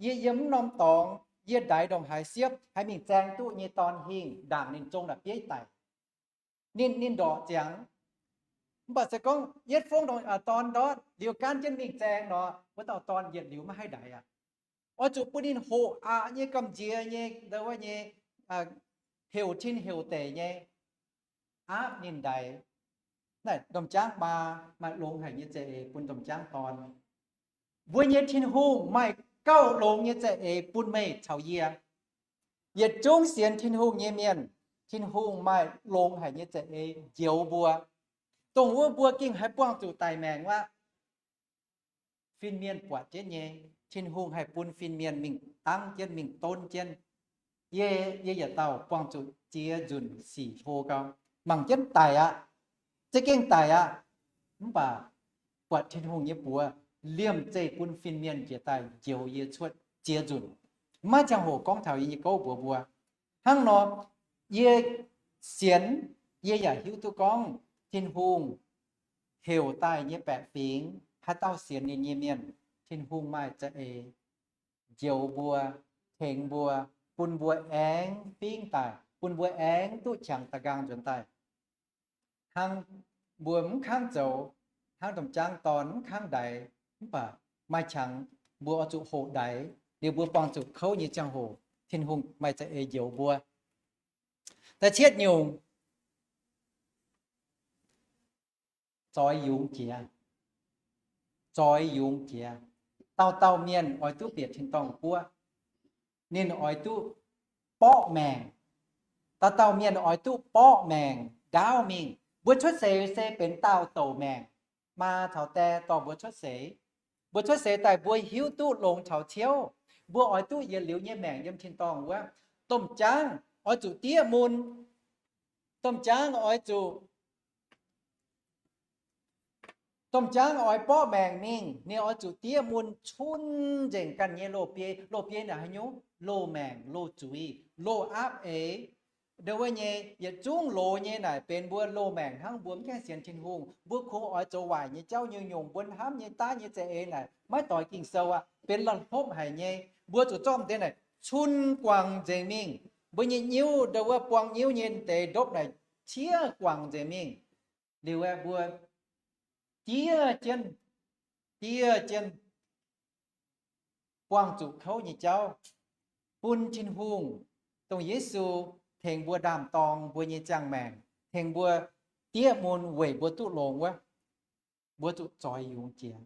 Yie yiem mv norm dorngx, yie ndaix ndongc haaix siepv haih mingh zaeng duqv nyei dorn hingh, ndaangc ninh zong la'bieiv daic. Ninh, ninh ndorqc ziangx. Mv baac se gorngv yietv fongv dorn ndortv liuz gaanv jienv mingh zaeng nor, wuov dauh dorn yietc liuz maiv haih ndaix aqv. Oix zuqc bun ninh hoqc aqc nyei, gamh nziex nyei, ndo wuov nyei, heuc tin heuc deic nyei, aapv ninh ndaix. Naaiv domh jaangv maa maaih longx haic nyei za'eix bun domh jaangv dorn. Mbuo nyei Tin-Hungh maaih gauh longx nyei za'eix bun meih caux yie. Yietc zungv sienx Tin-Hungh nyei mienh, Tin-Hungh maaih longx haic nyei za'eix njoux mbuo, dongh wuov mbuo gengh haih buangh zuqc daic maengc wuov. Fin-mienh buatc jienv nyei, Tin-Hungh haih bun fin-mienh mingh dangv jienv, mingh donv jienv. Yie, yie yietc dauh buangh zuqc ziex nzunc sic hlo gau, mangc jienv daic aqv, za'gengh daic aqv. Mv baac buatc Tin-Hungh nyei buoz liemh zeih bun fin-mienh njiec daaih njoux yie cuotv ziex nzunc. Maiv ziangh hoc gorngv taux yie nyei gouv mbuox mbuo. Hnangv nor, yie sienx, yie yaac hiuv duqv gorngv Tin-Hungh heuc daaih nyei baeqc fingx, haaix dauh sienx ninh nyei mienh, Tin-Hungh maaih za'eix njoux mbuo, tengx mbuo, bun mbuo aengx fingv daaih, bun mbuo aengx duqv qangx da'nqaang nzuonx daaih. Hnangv mbuo mv kangv zoux, hnangv domh jaangv dorn mv kangv ndaix, mv baac maaih qangx mbuo oix zuqc hoqc ndaix, liuz mbuo buangh zuqc kouv nyei ziangh hoc, Tin-Hungh maaih za'eix njoux mbuo. Da'cietv nyungc, zoix yungz jiex. Zoix yungz jiex. Dauh dauh mienh oix duqv bieqc tin-dorngh guoqv, ninh oix duqv borqv maengc. Dauh dauh mienh oix duqv borqv maengc ndaauv mingh. Mbuo cuotv seix se benx daauh douc maengc. Maa caux die dorh mbuo cuotv seix. Mbuo cuotv seix daaih mbuo hiuv duqv longx taux ciouv. Mbuo oix duqv yietc liuz nyei maengc yiem tin-dorngh wuov. Domh jaangv oix zuqc diev mun. Domh jaangv oix zuqc Domh jaangv oix borqv maengc mingh, ninh oix zuqc diev mun cun nzengc ganh nyei loz-biei. Loz-biei naaic haaix nyungc? Loz-maengc, loz-zuiz, loz-aapv eix. Ndo wuov nyei yietc zungv loz nyei naaic benx mbuo loz-maengc hnangv. Mbuo mv gaengh sienx Tin-Hungh, mbuo kungx oix zoux waaic nyei jauv nyungc-nyungc. Mbuo hnamv nyei daav nyei za'eix naaic maiv doix Ging-Sou aqv, benx la'hlopv haic nyei. Mbuo zuqc zorqv deix naaic cun guangc nzengc mingh. Mbuo nyei nyiuv, ndo wuov buang nyiuv nyei deix ndopv naaic ciev guangc nzengc mingh. Liuz aeqv, mbuo diev jienv, diev jienv buangh zuqc kouv nyei jauv, bun Tin-Hungh, dongh Yesu tengx mbuo ndaam-dorng mbuo nyei ziangh maengc, tengx mbuo diev mun weic mbuo duqv longx wuov, mbuo zuqc zoix yungz jiex.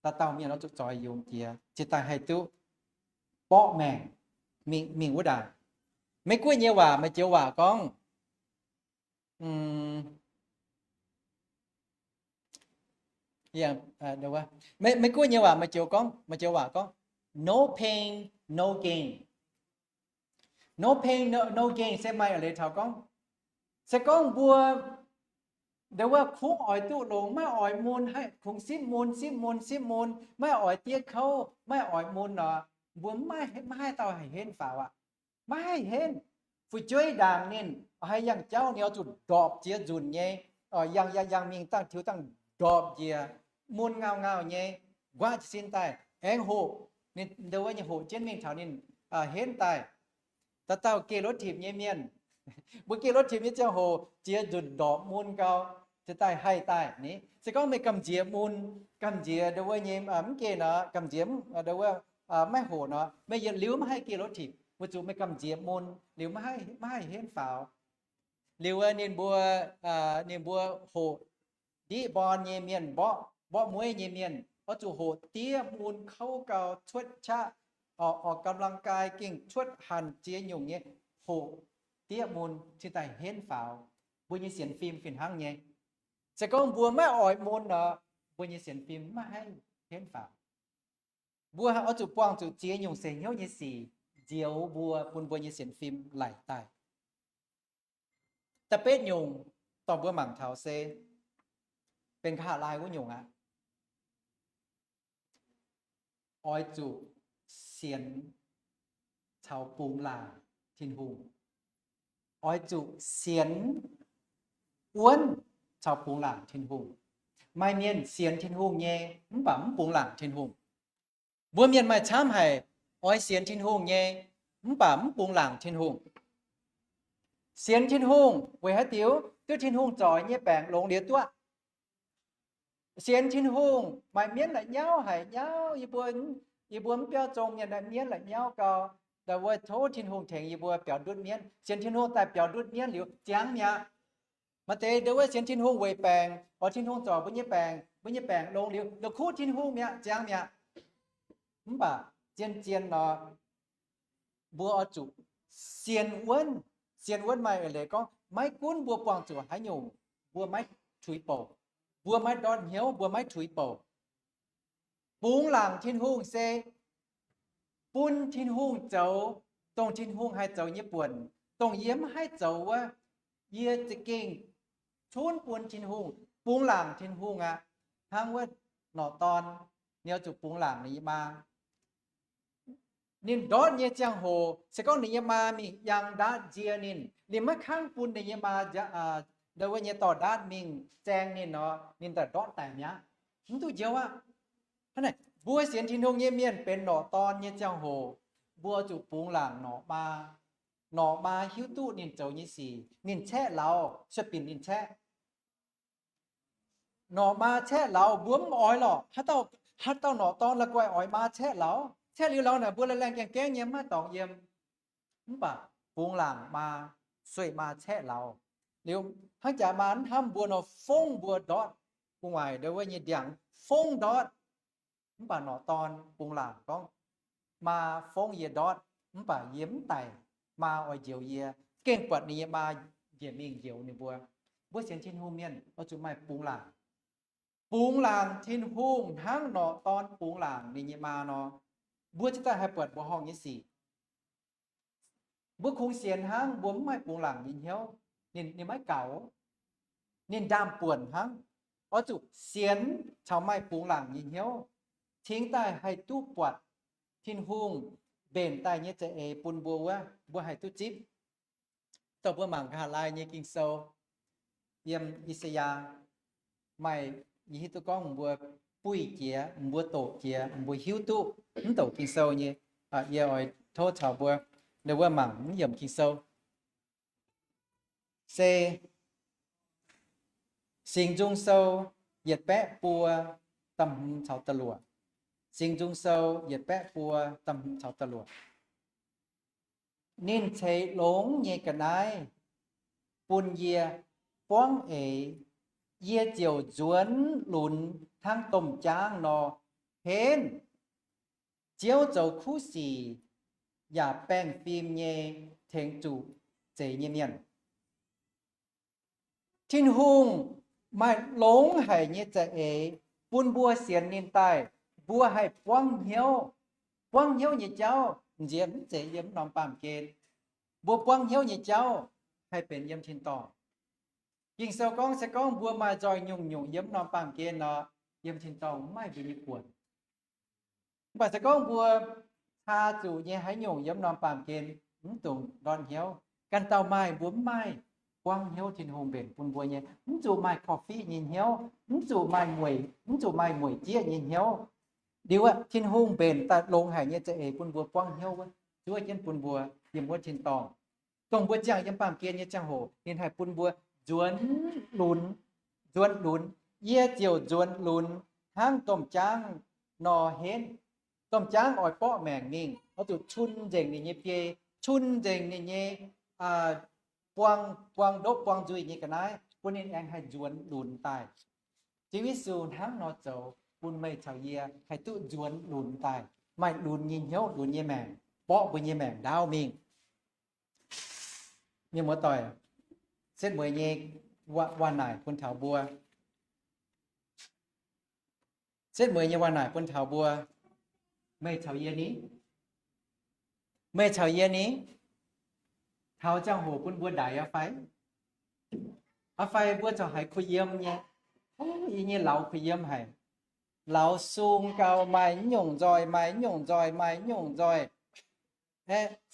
Dauh dauh mienh oix zuqc zoix yungz jiex, cingx daaih haih duqv borqv maengc mingh, mingh wuov ndaangc. Mei-Guoqv nyei waac, maaih joux waac gorngv, Mei-Guoqv nyei waac maaih joux gorngv, maaih joux waac gorngv, no pain, no gain. No pain, no, no gain se maaih leiz taux gorngv, se gorngv mbuo ndo wuov kungx oix duqv longx, maiv oix mun, kungx sipv mun, sipv mun, sipv mun, maiv oix diev kouv, maiv oix mun nor, mbuo maiv, maiv haih dauh haih henv faaux aqv. Maiv haih henv. Fu'jueiv ndaangc ninh haih yangh jauv, ninh oix zuqc ndorpc jiex nzunc nyei, yangh yangh yangh mingh dangh tiux dangh ndorpc njiec, mun ngauh ngauh nyei, nquaqv jiez sin daaih aengx hoqc. Ninh ndau wuov nyei hoqc jienv mingh taux ninh henv daaih. Dauh dauh geh รถถีบ nyei mienh, mbuo geh รถถีบ nyei ziangh hoc jiex nzunc ndorpc mun gau, ziouc daaih haih daaih ni. Se gorngv meih gamh nziex mun, gamh nziex ndau wuov nyei mv geh nor, gamh nziex ndau wuov maiv hoqc nor, meih yietc liuz maiv haih geh รถถีบ, weic zuqc meih gamh nziex mun liuz maiv haih henv faaux. Liuz ninh mbuo, ninh mbuo hoqc ndiqv mborn nyei mienh, mborqv, mborqv mueiv nyei mienh oix zuqc hoqc diev mun kouv gau, cuotv qaqv, ออกกำลังกาย gengh cuotv hanc ziex nyungc nyei, hoqc diev mun cingx daaih henv faaux. Mbuo nyei sienx fim fih hnangv nyei. Se gorngv mbuo maiv oix mun nor, mbuo nyei sienx fim maiv haih henv faaux. Mbuo oix zuqc buangh zuqc ziex nyungc seix hnyouv nyei sic nzioux mbuo, bun mbuo nyei sienx fim laic daaih. Da'betv nyungc, dorh mbuo mangc taux se benx nqa'haav laai wuov nyungc aqv. Oix zuqc sienx caux bungx laangc Tin-Hungh. Oix zuqc sienx wuonv caux bungx laangc Tin-Hungh. Maaih mienh sienx Tin-Hungh nyei, mv baac mv bungx laangc Tin-Hungh. Mbuo mienh maaih camv haic, oix sienx Tin-Hungh nyei, mv baac mv bungx laangc Tin-Hungh. Sienx Tin-Hungh weic haaix diuc? Duqv Tin-Hungh zoux nyei baengc longx liuz duqv. Sienx Tin-Hungh, maaih mienv la'nyauv haic nyauv, yie mbuo, yie mbuo mv biauv zong mienh, mienv la'nyauv gau, ndau wuov tov Tin-Hungh tengx yie mbuo biaux ndutv mienv. Sienx Tin-Hungh daaih biaux ndutv mienv liuz ziangx mi'aqv. Maaih deix ndau wuov sienx Tin-Hungh weic baengc, oix Tin-Hungh zoux mbuo nyei baengc, mbuo nyei baengc longx liuz, la'kuqv Tin-Hungh mi'aqv, ziangx mi'aqv. Mv baac zien-zien nor, mbuo oix zuqc sienx wuonv. Sienx wuonv maaih eix leiz gorngv, maiv gunv mbuo buangh zuqc haaix nyungc, mbuo maiv tuix bouc. Mbuo maiv ndortv hnyouv, mbuo maiv tuix bouc. Bungx laangc Tin-Hungh se bun Tin-Hungh zoux dongh Tin-Hungh haih zoux nyei buonc, dongh yie mv haih zoux wuov, yie za'gengh cunv bun Tin-Hungh. Bungx laangc Tin-Hungh aqv. Hnangv wuov norqc dorn, ninh oix zuqc bungx laangc ninh nyei maa. Ninh ndortv nyei ziangh hoc, se gorngv ninh nyei maa mingh yangh ndaatv nzie ninh, ninh maiv kangv bun ninh nyei maa, ndau wuov nyei dorh ndaatv mingh zaeng ninh nor, ninh daaih ndortv daic mi'aqv. Mv duqv njoux aqv. Hnangv naaic, mbuo sienx Tin-Hungh nyei mienh benx norqc dorn nyei ziangh hoc, mbuo zuqc bungx laangc norqc maa. Norqc maa hiuv duqv ninh zoux nyei sic, ninh caeqv lauz, sueih binc ninh caeqv. Norqc maa caeqv lauz mbuo mv oix lorqc. Haaix dauh, haaix dauh norqc dorn la'guaih oix maa caeqv lauz? Caeqv liuz lauz naaic mbuo laengh gaengh gaengv nyei mv maaih dorngx yiem. Mv baac bungx laangc maa, sueih maa caeqv lauz. Liuz hnangv jaax maa mv hnamv mbuo nor fongv mbuo ndortv, gu'nguaaic ndau wuov nyei ndiangx fongv ndortv. Mv baac norqc dorn bungx laangc gorngv, maa fongv yie ndortv, mv baac yie mv daic. Maa oix njoux yie, gengh buatc ninh nyei maa njiec mingh njoux ninh mbuo. Mbuo sienx Tin-Hungh mienh oix zuqc maaih bungx laangc. Bungx laangc Tin-Hungh hnangv norqc dorn bungx laangc ninh nyei maa nor, mbuo cingx daaih haih buatc mbuoqc horngh nyei sic. Mbuo kungx sienx hnangv mbuo mv maaih bungx laangc nyei hnyouv, ninh, ninh maiv gaux. Ninh ndaam-buonc hnangv. Oix zuqc sienx caux maaih bungx laangc nyei hnyouv, cingx daaih haih duqv buatc Tin-Hungh mbenc daaih nyei za'eix bun mbuo wuov, mbuo haih duqv zipv. Dongh mbuo mangc nqa'haav laai nyei Ging-Sou, yiem I^saa^yaa, maaih, yie hiuv duqv gorngv mbuo buih jiex, mbuo doqc jiex, mbuo hiuv duqv mv douc Ging-Sou nyei. Yie oix tov caux mbuo ndau wuov mangc mv yiemc Ging-Sou. Se Singx Nzung Sou yietc baeqv buo da'hmz caux da'luoqc. Singx Nzung Sou yietc baeqv buo da'hmz caux da'luoqc. Ninh ceix longx nyei ga'naaiv bun yie buangv eix, yie ziouc nzuonx lunx hnangv domh jaangv nor henv. Ziouv zoux kuv sic yaac baengh fim nyei tengx zuqc zeix nyei mienh. Tin-Hungh maaih longx haic nyei za'eix bun mbuo sienx ninh daaih, mbuo haih buangv hnyouv. Buangv hnyouv nyei jauv nziex mv zeiz yiem norm baamh gen. Mbuo buangv hnyouv nyei jauv haih benx yiem tin-dorngh. Ging-Sou gorngv, se gorngv mbuo maaih nzoih nyungc-nyungc yiem norm baamh gen nor, yiem tin-dorngh mv maaih mbuo nyei buonc. Mv baac se gorngv mbuo caa zuqc nyei haaix nyungc yiem norm baamh gen, mv dungx ndortv hnyouv. Ganh dauh maaih, mbuo mv maaih buangv hnyouv Tin-Hungh mbenc bun mbuo nyei. Mv zuqc maaih korv-fiqv nyei hnyouv, mv zuqc maaih mueic, mv zuqc maaih mueic jieqv nyei hnyouv. Liuz aeqv, Tin-Hungh mbenc daaih longx haic nyei za'eix bun mbuo buangv hnyouv wuov, zuov jienv bun mbuo yiem wuov tin-dorngh. Dongh mbuo ziangh yiem baamh gen nyei ziangh hoc, ninh haih bun mbuo nzuonx lunx, nzuonx lunx. Yie ziouc nzuonx lunx hnangv domh jaangv nor henv. Domh jaangv oix borqv maengc mingh, oix zuqc cun nzengc ninh nyei biei, cun nzengc ninh nyei buang, buang ndopv buang nzuih nyei ga'naaiv, bun ninh aengx haih nzuonx lunx daaih. Ziouv Yesu hnangv nor zoux bun meih caux yie haih duqv nzuonx lunx daaih, maaih lunx nyei hnyouv, lunx nyei maengc, borqv mbuo nyei maengc ndaauv mingh. Mienh muoz-doic, setv mueiz nyei waac-naaic bun taux mbuo. Setv mueiz nyei waac-naaic bun taux mbuo. Meih caux yie ni? Meih caux yie ni? Taux ziangh hoc bun mbuo ndaix aqv fai? Aqv fai mbuo corc haiz kuh yiem nyei? Yie nyei lauz kuh yiem haic. Lauz sung gau, maaih nyungc nzoih, maaih nyungc nzoih, maaih nyungc nzoih.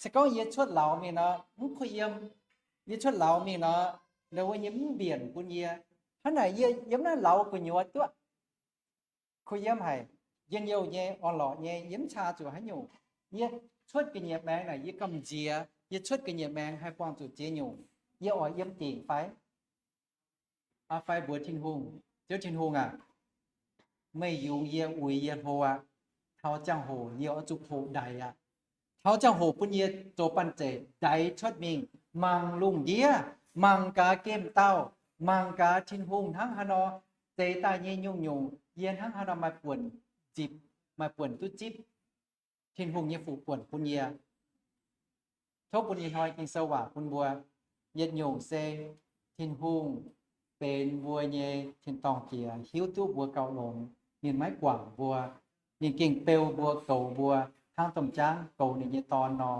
Se gorngv yie cuotv lauz mingh nor, mv kuh yiem. Yie cuotv lauz mingh nor, ndau wuov nyei mv mbienc bun yie. Hnangv naaic yie yiem naaiv lauz gu'nyuoz duqv kuh yiem haic. Njien-youh nyei, orn-lorqc nyei, yie mv caa zuqc haaix nyungc. Yie cuotv ga'nyiec maengx naaic yie gamh nziex. Yie cuotv ga'nyiec maengx haih buangh zuqc ziex nyungc. Yie oix yiem dingc fai? Aa, fai mbuox Tin-Hungh, Ziouv Tin-Hungh aac, meih yungz yie, uix yie hlo aqv. Taux ziangh hoc yie oix zuqc hoqc ndaix aqv. Taux ziangh hoc bun yie zoux banh zeic ndaix cuotv mingh, mangc lungh ndiev, mangc gaax gemh dauh, mangc gaax Tin-Hungh hnangv haaix nor zeix daaih nyei nyungc-nyungc, yie hnangv haaix nor maaih buonc nzipc, maaih buonc duqv zipv Tin-Hungh nyei fuqv buonc bun yie. Tov bun ih hnoi Ging-Sou waac bun mbuo yietc nyungc se Tin-Hungh benx mbuo nyei tin-dorngh Diex, hiuv duqv mbuo gauh longx. Ninh maiv guangc mbuo. Ninh gengh beu mbuo, goux mbuo hnangv domh jaangv goux ninh nyei dorn nor.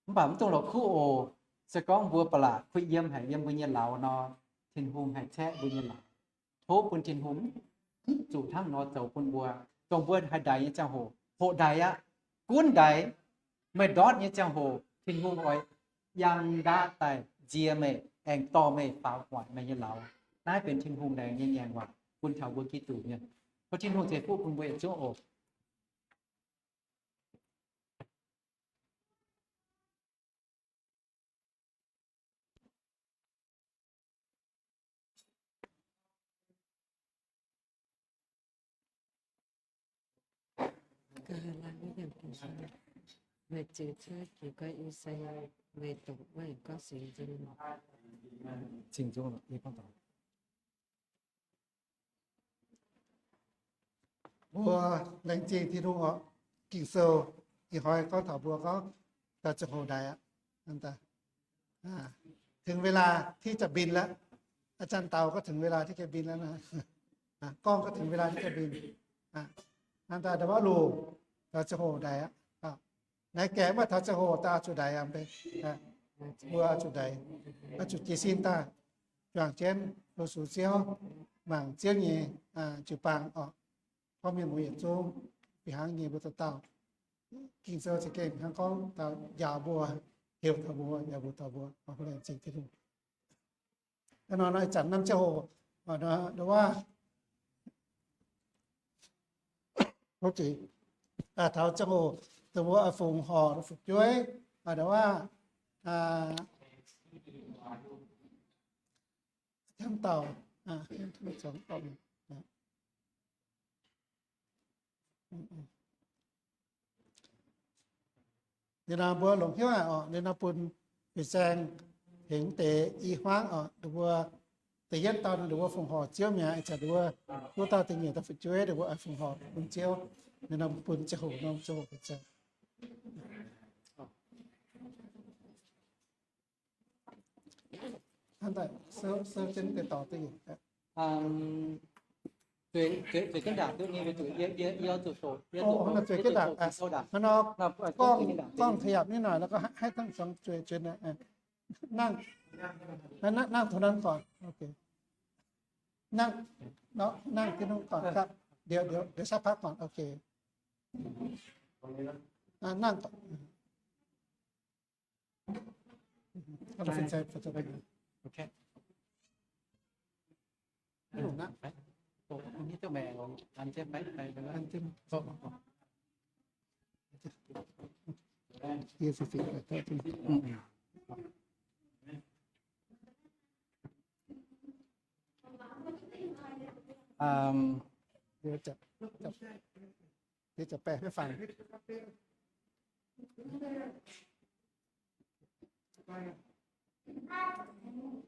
Mv baac mv dungx la'kuqv oc. Se gorngv mbuo ba'laqc kuh yiem haic yiem mbuo nyei lauz nor, Tin-Hungh haih caeqv mbuo nyei lauz. Tov bun Tin-Hungh mv zuqc hnangv nor zoux bun mbuo. Dongh mbuo haih ndaix nyei ziangh hoc, hoqc ndaix aqv. Gunv ndaix. Meih ndortv nyei ziangh hoc, Tin-Hungh oix yangh ndaatv daaih nzie meih, aengx dorh meih faaux guangc meih nyei lauz. Naaiv benx Tin-Hungh laengz nyei ngaengc waac bun taux mbuo Giduc mienh. Tov Tin-Hungh ceix fuqv bun mbuo yietc zungv oc. Mbuo laengz zingh Tin-Hungh oc. Ging-Sou ih hnoi gorngv taux mbuo gorngv taux ziangh hoc ndaix aqv. ถึงเวลาที่จะบินแล้ว อาจารย์เต๋าก็ถึงเวลาที่จะบินแล้วนะ กล้องก็ถึงเวลาที่จะบิน hnangv daaih ndau wuov loz taux ziangh hoc ndaix aqv. Naaiv gaeqv maaih taux ziangh hoc daaih oix zuqc ndaix aqv, mbuo oix zuqc ndaix, oix zuqc jiez sin daaih juangc jienv hlo sux Ziouv, mangc Ziouv nyei jiu-baang oc. Gorngv mienh muoz yietc zungv fih hnangv nyei mbuo dauh dauh, Ging-Sou za'gengh hnangv gorngv daaih njaaux mbuo, heuc taux mbuo, njaaux mbuo, taux mbuo, laengz zingh Tin-Hungh. Hnangv nor ih zanc norm ziangh hoc, ndau wuov, taux ziangh hoc dongh mbuo oix fongc horc fu'jueiv, ndau wuov, hnamv dauh, ninh nor mbuo longc hnyouv haic oc. Ninh nor bun Fih Saeng tengx deix i hmuangv oc, ninh mbuo da'yietv dauh ninh mbuo fongc horc Ziouv mi'aqv. Ih zanc ninh mbuo duqv dauh da'nyeic dauh fu'jueiv ninh mbuo oix fongc horc bun Ziouv. Ninh nor bun ziangh hoc nor ziangh hoc Hnangv nor, กล้อง ขยับนิดหน่อย แล้วก็ให้ ให้ทั้งสอง ช่วย ช่วยหน่อย อ่ะ นั่ง นั่ง นั่งตรงนั้นก่อน โอเค นั่ง เนาะ นั่งที่นู่นก่อนครับ เดี๋ยว เดี๋ยว เดี๋ยวสักพักก่อน โอเค อ่ะ นั่งก่อน อืม Okay. Um,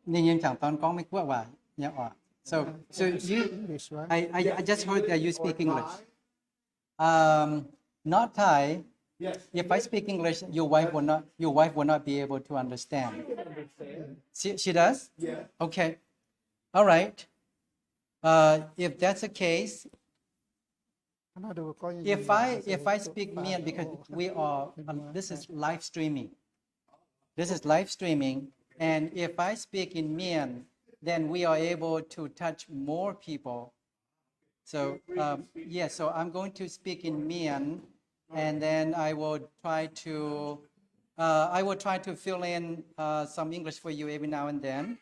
Ninh nyei jangc dorn gorngv Meiv-Guoqv waac nyei oc. So, so you, I, I, I just heard that you speak English. Um, not Thai. If I speak English, your wife will not, your wife will not be able to understand. She, she does? Okay. All right. Uh, if that's the case, if I, if I speak Mien, because we are, um, this is live streaming. This is live streaming. And if I speak in Mien, then we are able to touch more people. So, um, yeah, so I'm going to speak in Mien, and then I will try to, uh, I will try to fill in, uh, some English for you every now and then.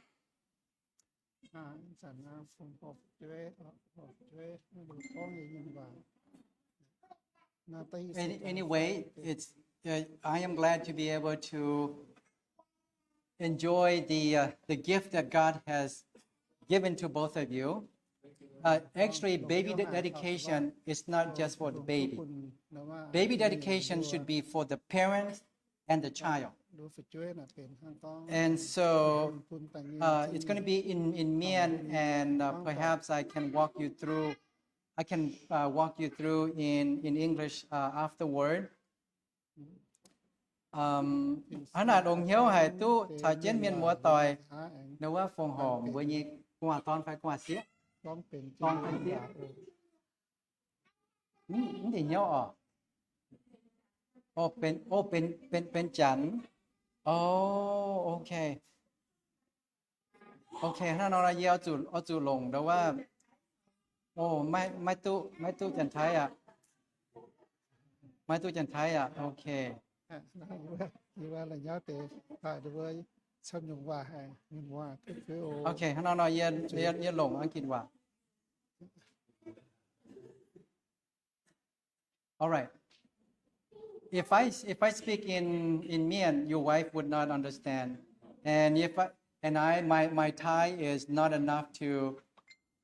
Any, anyway, it's, uh, I am glad to be able to enjoy the, uh, the gift that God has given to both of you. Uh, actually, baby de- dedication is not just for the baby. Baby dedication should be for the parents and the child. And so, uh, it's going to be in, in Mien, and, uh, perhaps I can walk you through, I can, uh, walk you through in, in English, uh, afterward. Um, hnangv naaic dongh hnyouv haic duqv caux jienv mienh muoz-doic, nduov wuov fongc horc mbuo nyei gu'nguaaz dorn fai gu'nguaaz sieqv. Dorn fai sieqv. Mv deix hnyouv oc. O, benx, o, benx, benx, benx Janx. O, ok. Ok, hnangv nor yie oix zuqc, oix zuqc longc nduov wuov. O, maiv, maiv duqv, maiv duqv Janx-Taiv aqv. Maiv duqv Janx-Taiv aqv. Ok. Ok, hnangv nor yie, yie, yie longc Ang-gitc waac. All right. If I, if I speak in, in Mien, your wife would not understand. And if I, and I, my, my Thai is not enough to,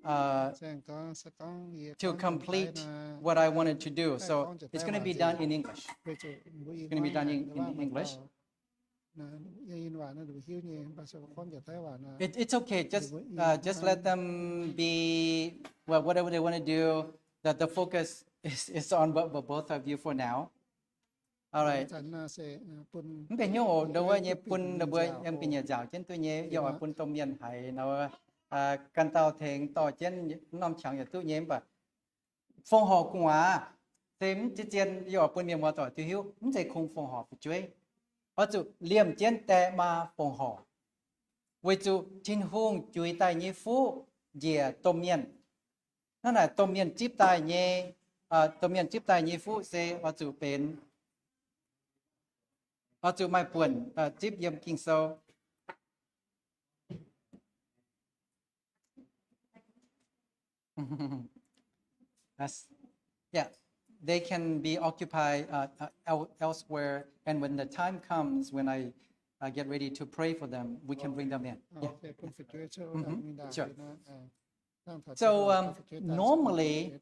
uh, to complete what I wanted to do. So it's going to be done in English. It's going to be done in, in English. It, it's okay. Just, uh, just let them be, well, whatever they want to do. That the focus is, is on bo- bo- both of you for now. All right. Mv deix hnyouv oc, nduov wuov nyei bun ninh mbuo yiem ga'nyiec nziaauc jienv duqv nyei, yie oix bun domh mienh haiz nor, uh, ganh dauh tengx dorh jienv norm qangx yaac duqv nyei, mv baac fongc horc gu'nguaaz se mv zien, yie oix bun mienh muoz-doic duqv hiuv, mv zeiz kungx fongc horc fu'jueiv. Oix zuqc liemh jienv die maa fongc horc, weic zuqc Tin-Hungh juix daaih nyei fuqv njiec domh mienh. Hnangv naaic domh mienh zipv daaih nyei, uh, domh mienh zipv daaih nyei fuqv se oix zuqc benx, oix zuqc maaih buonc, uh, zipv yiem Ging-Sou. That's, yeah, they can be occupied, uh, uh, el- elsewhere. And when the time comes, when I, uh, get ready to pray for them, we can bring them in. Yeah. Sure. So, um, normally,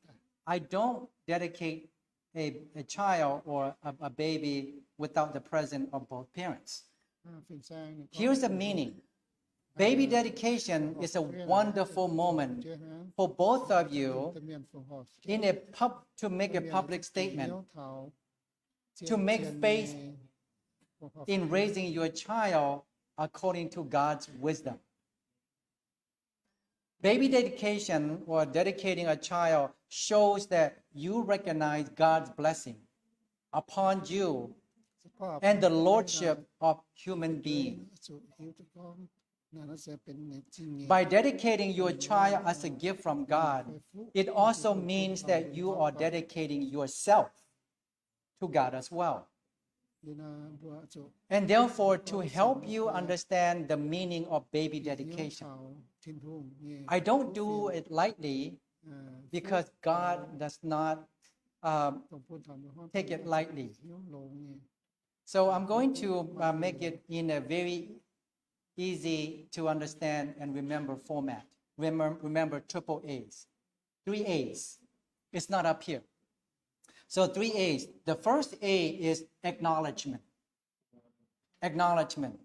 I don't dedicate a, a child or a, a baby without the presence of both parents. Here's the meaning. Baby dedication is a wonderful moment for both of you in a pub- to make a public statement, to make faith in raising your child according to God's wisdom. Baby dedication or dedicating a child shows that you recognize God's blessing upon you and the lordship of human beings. By dedicating your child as a gift from God, it also means that you are dedicating yourself to God as well. And therefore, to help you understand the meaning of baby dedication, I don't do it lightly because God does not um, take it lightly. So I'm going to uh, make it in a very easy to understand and remember format. Remember, remember triple A's. Three A's. It's not up here. So three A's. The first A is acknowledgement. Acknowledgement.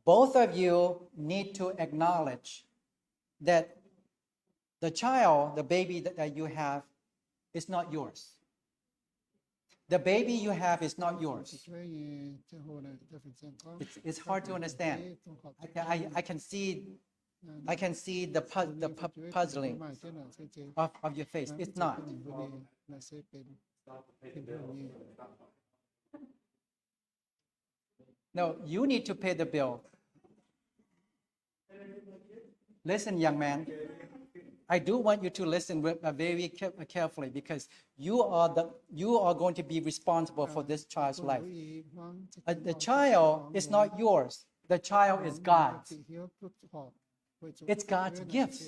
Both of you need to acknowledge that the child, the baby that, that you have, is not yours. The baby you have is not yours. It's, it's hard to understand. I can, I, I can see, I can see the pu-, the pu-, puzzling of, of your face. It's not. No, you need to pay the bill. Listen, young man. I do want you to listen with, uh, very care-, uh, carefully because you are the, you are going to be responsible for this child's life. Uh, the child is not yours. The child is God's. It's God's gift.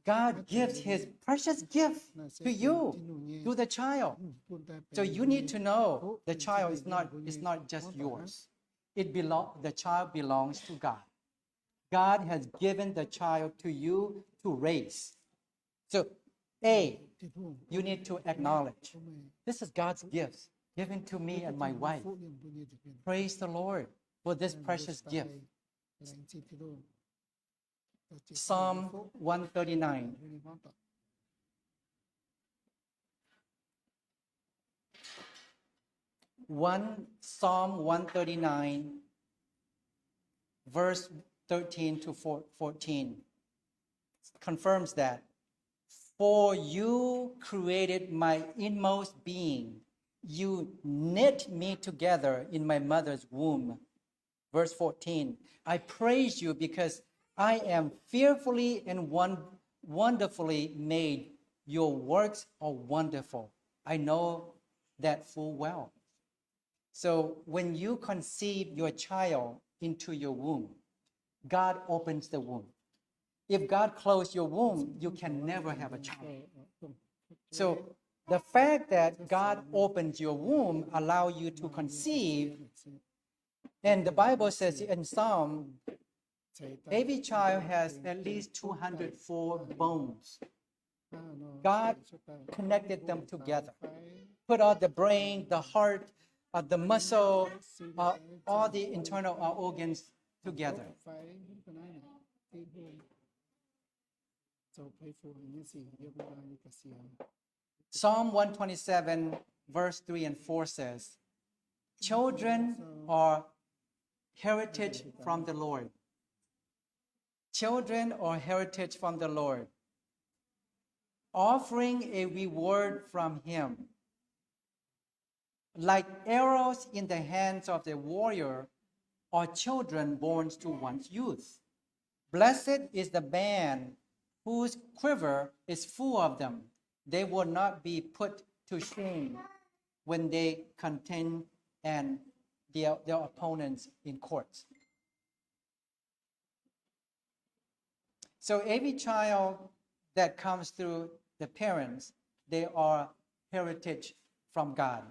God gives his precious gift to you through the child. So you need to know the child is not, is not just yours. It belong, the child belongs to God. God has given the child to you to raise. So, A, you need to acknowledge this is God's gift given to me and my wife. Praise the Lord for this precious gift. Psalm one thirty-nine. One, Psalm one thirty-nine, verse thirteen to fourteen confirms that, "For you created my inmost being. You knit me together in my mother's womb." Verse fourteen, "I praise you because I am fearfully and won-, wonderfully made. Your works are wonderful. I know that full well." So when you conceive your child into your womb, God opens the womb. If God closed your womb, you can never have a child. So the fact that God opens your womb allow you to conceive. And the Bible says in Psalm, every child has at least two hundred four bones. God connected them together, put all the brain, the heart, uh, the muscle, uh, all the internal, uh, organs together. Psalm one twenty-seven, verse three and four says, "Children are heritage from the Lord. Children are heritage from the Lord, offering a reward from Him. Like arrows in the hands of the warrior are children born to one's youth. Blessed is the man whose quiver is full of them. They will not be put to shame when they contend and their, their opponents in courts." So every child that comes through the parents, they are heritage from God.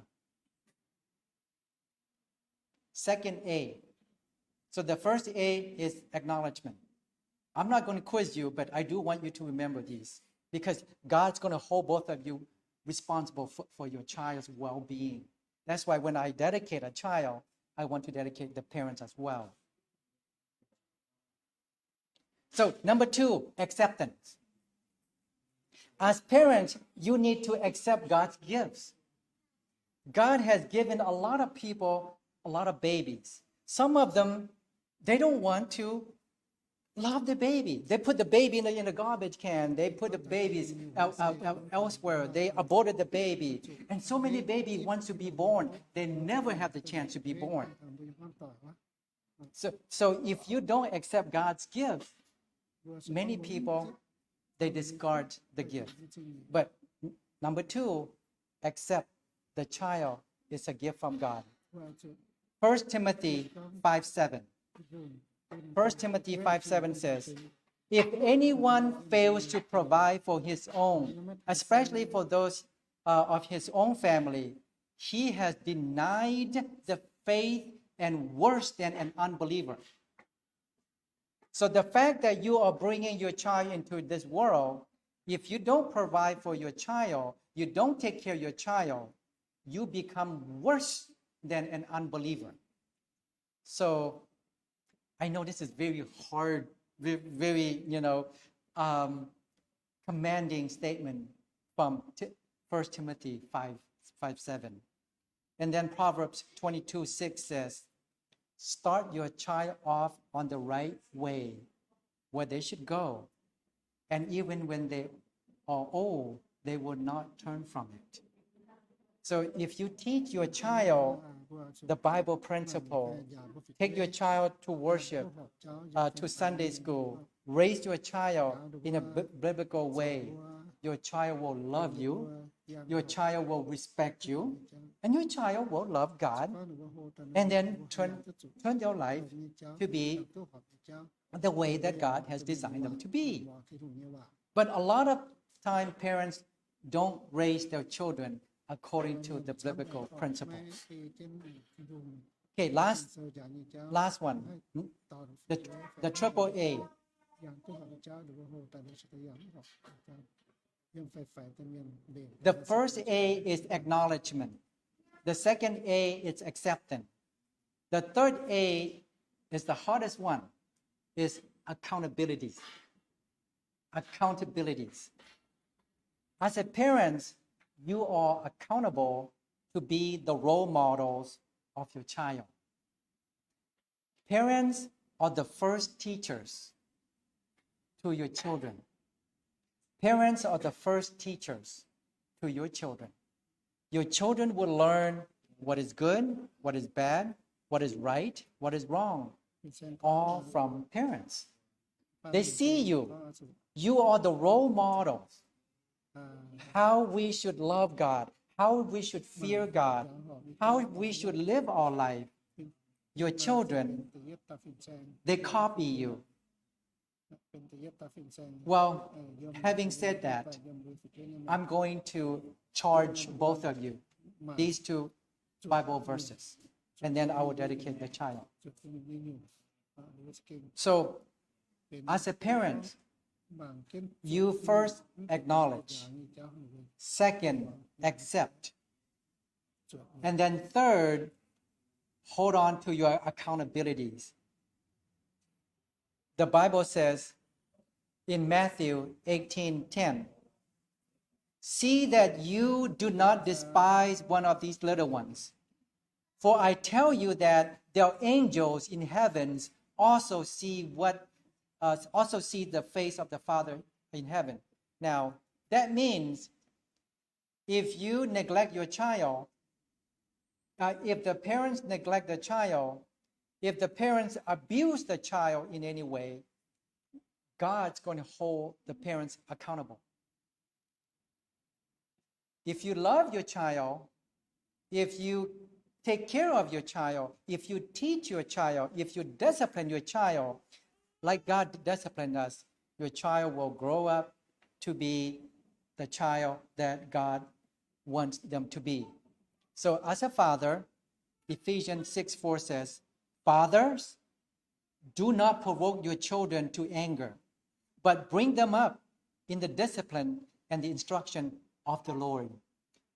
Second A. So the first A is acknowledgement. I'm not going to quiz you, but I do want you to remember these because God's going to hold both of you responsible for, for your child's well-being. That's why when I dedicate a child, I want to dedicate the parents as well. So, number two, acceptance. As parents, you need to accept God's gifts. God has given a lot of people a lot of babies. Some of them, they don't want to love the baby. They put the baby in the, in the garbage can. They put the babies el-, el-, el-, elsewhere. They aborted the baby. And so many babies wants to be born. They never have the chance to be born. So, so if you don't accept God's gift, many people, they discard the gift. But n-, number two, accept the child It's a gift from God. First Timothy five seven. First Timothy five seven says, "If anyone fails to provide for his own, especially for those, uh, of his own family, he has denied the faith and worse than an unbeliever." So the fact that you are bringing your child into this world, if you don't provide for your child, you don't take care of your child, you become worse than an unbeliever. So I know this is very hard, ve-, very, you know, um, commanding statement from Ti-, First Timothy five, five seven. And then Proverbs twenty-two six says, "Start your child off on the right way where they should go. And even when they are old, they will not turn from it." So if you teach your child the Bible principle, take your child to worship, uh, to Sunday school, raise your child in a bi-, biblical way, your child will love you, your child will respect you, and your child will love God, and then turn, turn their life to be the way that God has designed them to be. But a lot of time, parents don't raise their children according to the biblical principles. Okay, last, last one. The, the triple A. The first A is acknowledgement. The second A is acceptance. The third A is the hardest one, is accountability. Accountabilities. As a parent, you are accountable to be the role models of your child. Parents are the first teachers to your children. Parents are the first teachers to your children. Your children will learn what is good, what is bad, what is right, what is wrong, all from parents. They see you. You are the role models. How we should love God, how we should fear God, how we should live our life. Your children, they copy you. Well, having said that, I'm going to charge both of you these two Bible verses, and then I will dedicate the child. So, as a parent, you first acknowledge, second, accept, and then third, hold on to your accountabilities. The Bible says in Matthew eighteen ten, "See that you do not despise one of these little ones. For I tell you that their angels in heavens also see what, uh, also see the face of the Father in heaven." Now, that means if you neglect your child, uh, if the parents neglect the child, if the parents abuse the child in any way, God's going to hold the parents accountable. If you love your child, if you take care of your child, if you teach your child, if you discipline your child like God disciplined us, your child will grow up to be the child that God wants them to be. So as a father, Ephesians six four says, "Fathers, do not provoke your children to anger, but bring them up in the discipline and the instruction of the Lord."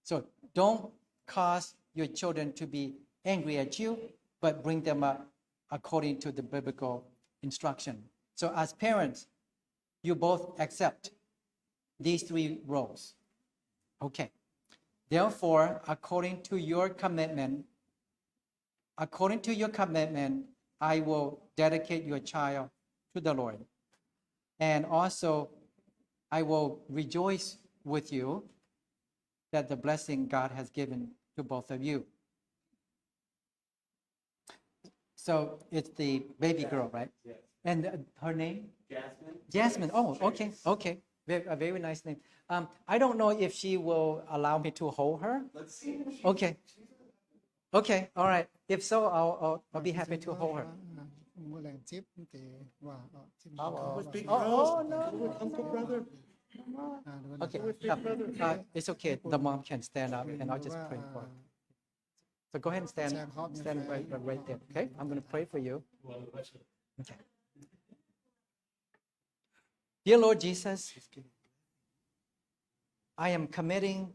So don't cause your children to be angry at you, but bring them up according to the biblical instruction. So as parents, you both accept these three roles. Okay. Therefore, according to your commitment, according to your commitment, I will dedicate your child to the Lord. And also, I will rejoice with you that the blessing God has given to both of you. So it's the baby girl, right? Yes. And, uh, her name? Jasmine. Jasmine. Oh, okay, okay. Very, a very nice name. Um, I don't know if she will allow me to hold her. Let's see. Okay. Okay, all right. If so, I'll, I'll, I'll be happy to hold her. Mbuo laengz zipv deix waac. Oh, oh, no. Okay. Uh, it's okay. The mom can stand up and I'll just pray for her. So go ahead and stand, stand right, right there, okay? I'm gonna pray for you. Okay. Dear Lord Jesus, I am committing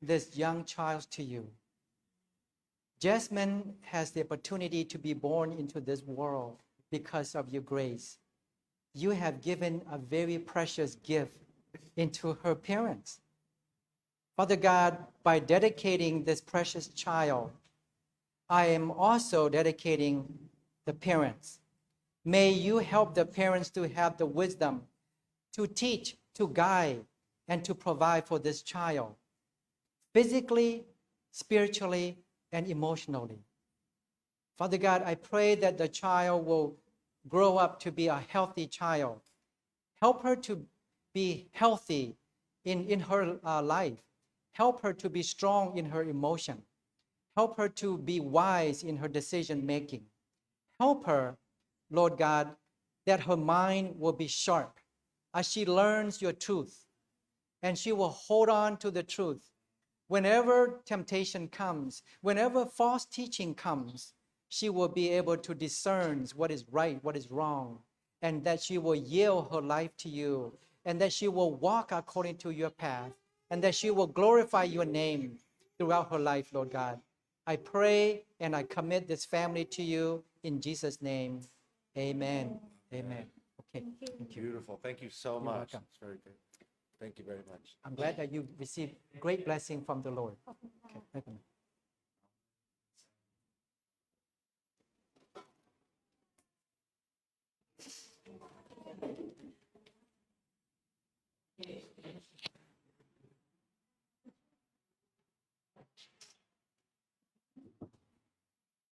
this young child to you. Jasmine has the opportunity to be born into this world because of your grace. You have given a very precious gift into her parents. Father God, by dedicating this precious child, I am also dedicating the parents. May you help the parents to have the wisdom to teach, to guide, and to provide for this child, physically, spiritually, and emotionally. Father God, I pray that the child will grow up to be a healthy child. Help her to be healthy in, in her, uh, life. Help her to be strong in her emotion. Help her to be wise in her decision making. Help her, Lord God, that her mind will be sharp as she learns your truth, and she will hold on to the truth. Whenever temptation comes, whenever false teaching comes, she will be able to discern what is right, what is wrong, and that she will yield her life to you, and that she will walk according to your path, and that she will glorify your name throughout her life, Lord God. I pray and I commit this family to you in Jesus' name. Amen. Amen. Okay. Thank you. Beautiful. Thank you so much. You're welcome. It's very good. Thank you very much. I'm glad that you received great blessing from the Lord. Okay. ไม่เป็นไร Thank